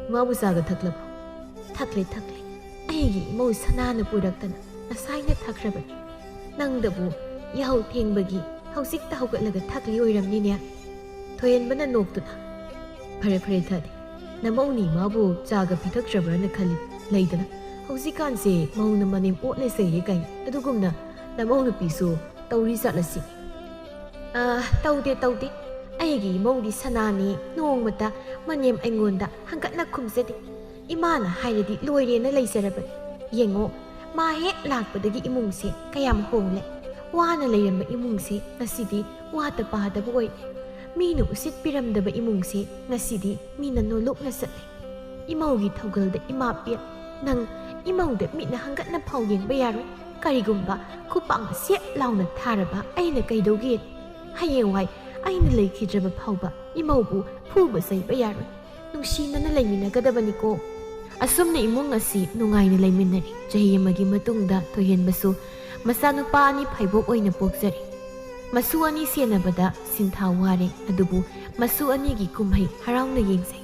"ꯏꯃꯥꯕꯨ ꯆꯥꯒ ꯊꯛꯂꯕꯣ?" "ꯊꯛꯂꯦ, ꯊꯛꯂꯦ꯫ ꯑꯩꯒꯤ ꯏꯃꯧ ꯁꯅꯥꯅ ꯄꯨꯔꯛꯇꯅ ꯉꯁꯥꯏꯅ ꯊꯛꯈ꯭ꯔꯕꯅꯤ꯫ ꯅꯪꯗꯕꯨ ꯌꯥꯍꯧ ꯊꯦꯡꯕꯒꯤ ꯍꯧꯖꯤꯛꯇ ꯍꯧꯒꯠꯂꯒ ꯊꯛꯂꯤ ꯑꯣꯏꯔꯝꯅꯤꯅꯦ?" ꯊꯣꯏꯍꯦꯟꯕꯅ ꯅꯣꯛꯇꯨꯅ, "ꯐꯔꯦ, ꯐꯔꯦ, ꯊꯛꯑꯗꯤ꯫ ꯅꯃꯧꯅꯤ ꯃꯥꯕꯨ ꯆꯥꯒ ꯄꯤꯊꯛꯇ꯭ꯔꯕ꯭ꯔꯥꯅ ꯈꯜꯂꯤ꯫ ꯂꯩꯗꯅ, ꯍꯧꯖꯤꯛꯀꯥꯟꯁꯦ ꯃꯧꯅ ꯃꯅꯦꯝ ꯑꯣꯠꯂꯦ ꯆꯩꯔꯦ ꯀꯥꯏꯅ꯫ ꯑꯗꯨꯒꯨꯝꯅ ꯅꯃꯧ ꯅꯨꯄꯤꯁꯨ ꯇꯧꯔꯤ ꯖꯥꯠꯂꯁꯤ?" "ꯑꯥ, ꯇꯧꯗꯦ, ꯇꯧꯗꯦ꯫ ꯑꯩꯒꯤ ꯏꯃꯧꯗꯤ ꯁꯅꯥꯅꯤ, ꯅꯣꯡꯃꯇ ꯃꯅꯦꯝ ꯑꯩꯉꯣꯟꯗ ꯍꯪꯒꯠꯅ ꯈꯨꯝꯖꯗꯦ꯫ ꯏꯃꯥꯅ ꯍꯥꯏꯔꯗꯤ ꯂꯣꯏꯔꯦꯅ ꯂꯩꯖꯔꯕꯅꯤ꯫ ꯌꯦꯡꯉꯣ, ꯃꯥ ꯍꯦꯛ ꯂꯥꯛꯄꯗꯒꯤ ꯏꯃꯨꯡꯁꯦ ꯀꯌꯥꯝ ꯍꯣꯡꯂꯦ꯫ ꯋꯥꯅ ꯂꯩꯔꯝꯕ ꯏꯃꯨꯡꯁꯦ ꯉꯁꯤꯗꯤ ꯋꯥꯇ ꯄꯥꯗꯕ ꯑꯣꯏꯔꯦ꯫ ꯃꯤꯅ ꯎꯁꯤꯠꯄꯤꯔꯝꯗꯕ ꯏꯃꯨꯡꯁꯦ ꯉꯁꯤꯗꯤ ꯃꯤꯅ ꯅꯣꯂꯨꯛꯅ ꯆꯠꯂꯦ꯫ ꯏꯃꯧꯒꯤ ꯊꯧꯒꯜꯗ ꯏꯃꯥ ꯄꯦꯠ, ꯅꯪ ꯏꯃꯧꯗ ꯃꯤꯠꯅ ꯍꯪꯒꯠꯅ ꯐꯥꯎ ꯌꯦꯡꯕ ꯌꯥꯔꯣꯏ꯫ ꯀꯔꯤꯒꯨꯝꯕ ꯈꯨꯄꯥꯛꯅ ꯁꯦꯠ ꯂꯥꯎꯅ ꯊꯥꯔꯕ ꯑꯩꯅ ꯀꯩꯗꯧꯒꯦ? ꯍꯌꯦꯡꯋꯥꯏ ꯑꯩꯅ ꯂꯩꯈꯤꯗ꯭ꯔꯕ ꯐꯥꯎꯕ ꯏꯃꯧꯕꯨ ꯐꯨꯕ ꯆꯩꯕ ꯌꯥꯔꯣꯏ꯫ ꯅꯨꯡꯁꯤꯅꯅ ꯂꯩꯃꯤꯟꯅꯒꯗꯕꯅꯤꯀꯣ꯫" ꯑꯁꯨꯝꯅ ꯏꯃꯨꯡ ꯑꯁꯤ ꯅꯨꯡꯉꯥꯏꯅ ꯂꯩꯃꯤꯟꯅꯔꯤ꯫ ꯆꯍꯤ ꯑꯃꯒꯤ ꯃꯇꯨꯡꯗ ꯊꯣꯏꯍꯦꯟꯕꯁꯨ ꯃꯆꯥꯅꯨꯄꯥ ꯑꯅꯤ ꯐꯩꯕꯣꯛ ꯑꯣꯏꯅ ꯄꯣꯛꯆꯔꯤ꯫ ꯃꯁꯨ ꯑꯅꯤ ꯁꯦꯟꯅꯕꯗ ꯁꯤꯟꯊꯥ ꯋꯥꯔꯦ, ꯑꯗꯨꯕꯨ ꯃꯁꯨ ꯑꯅꯤꯒꯤ ꯀꯨꯝꯍꯩ ꯍꯔꯥꯎꯅ ꯌꯦꯡꯖꯩ꯫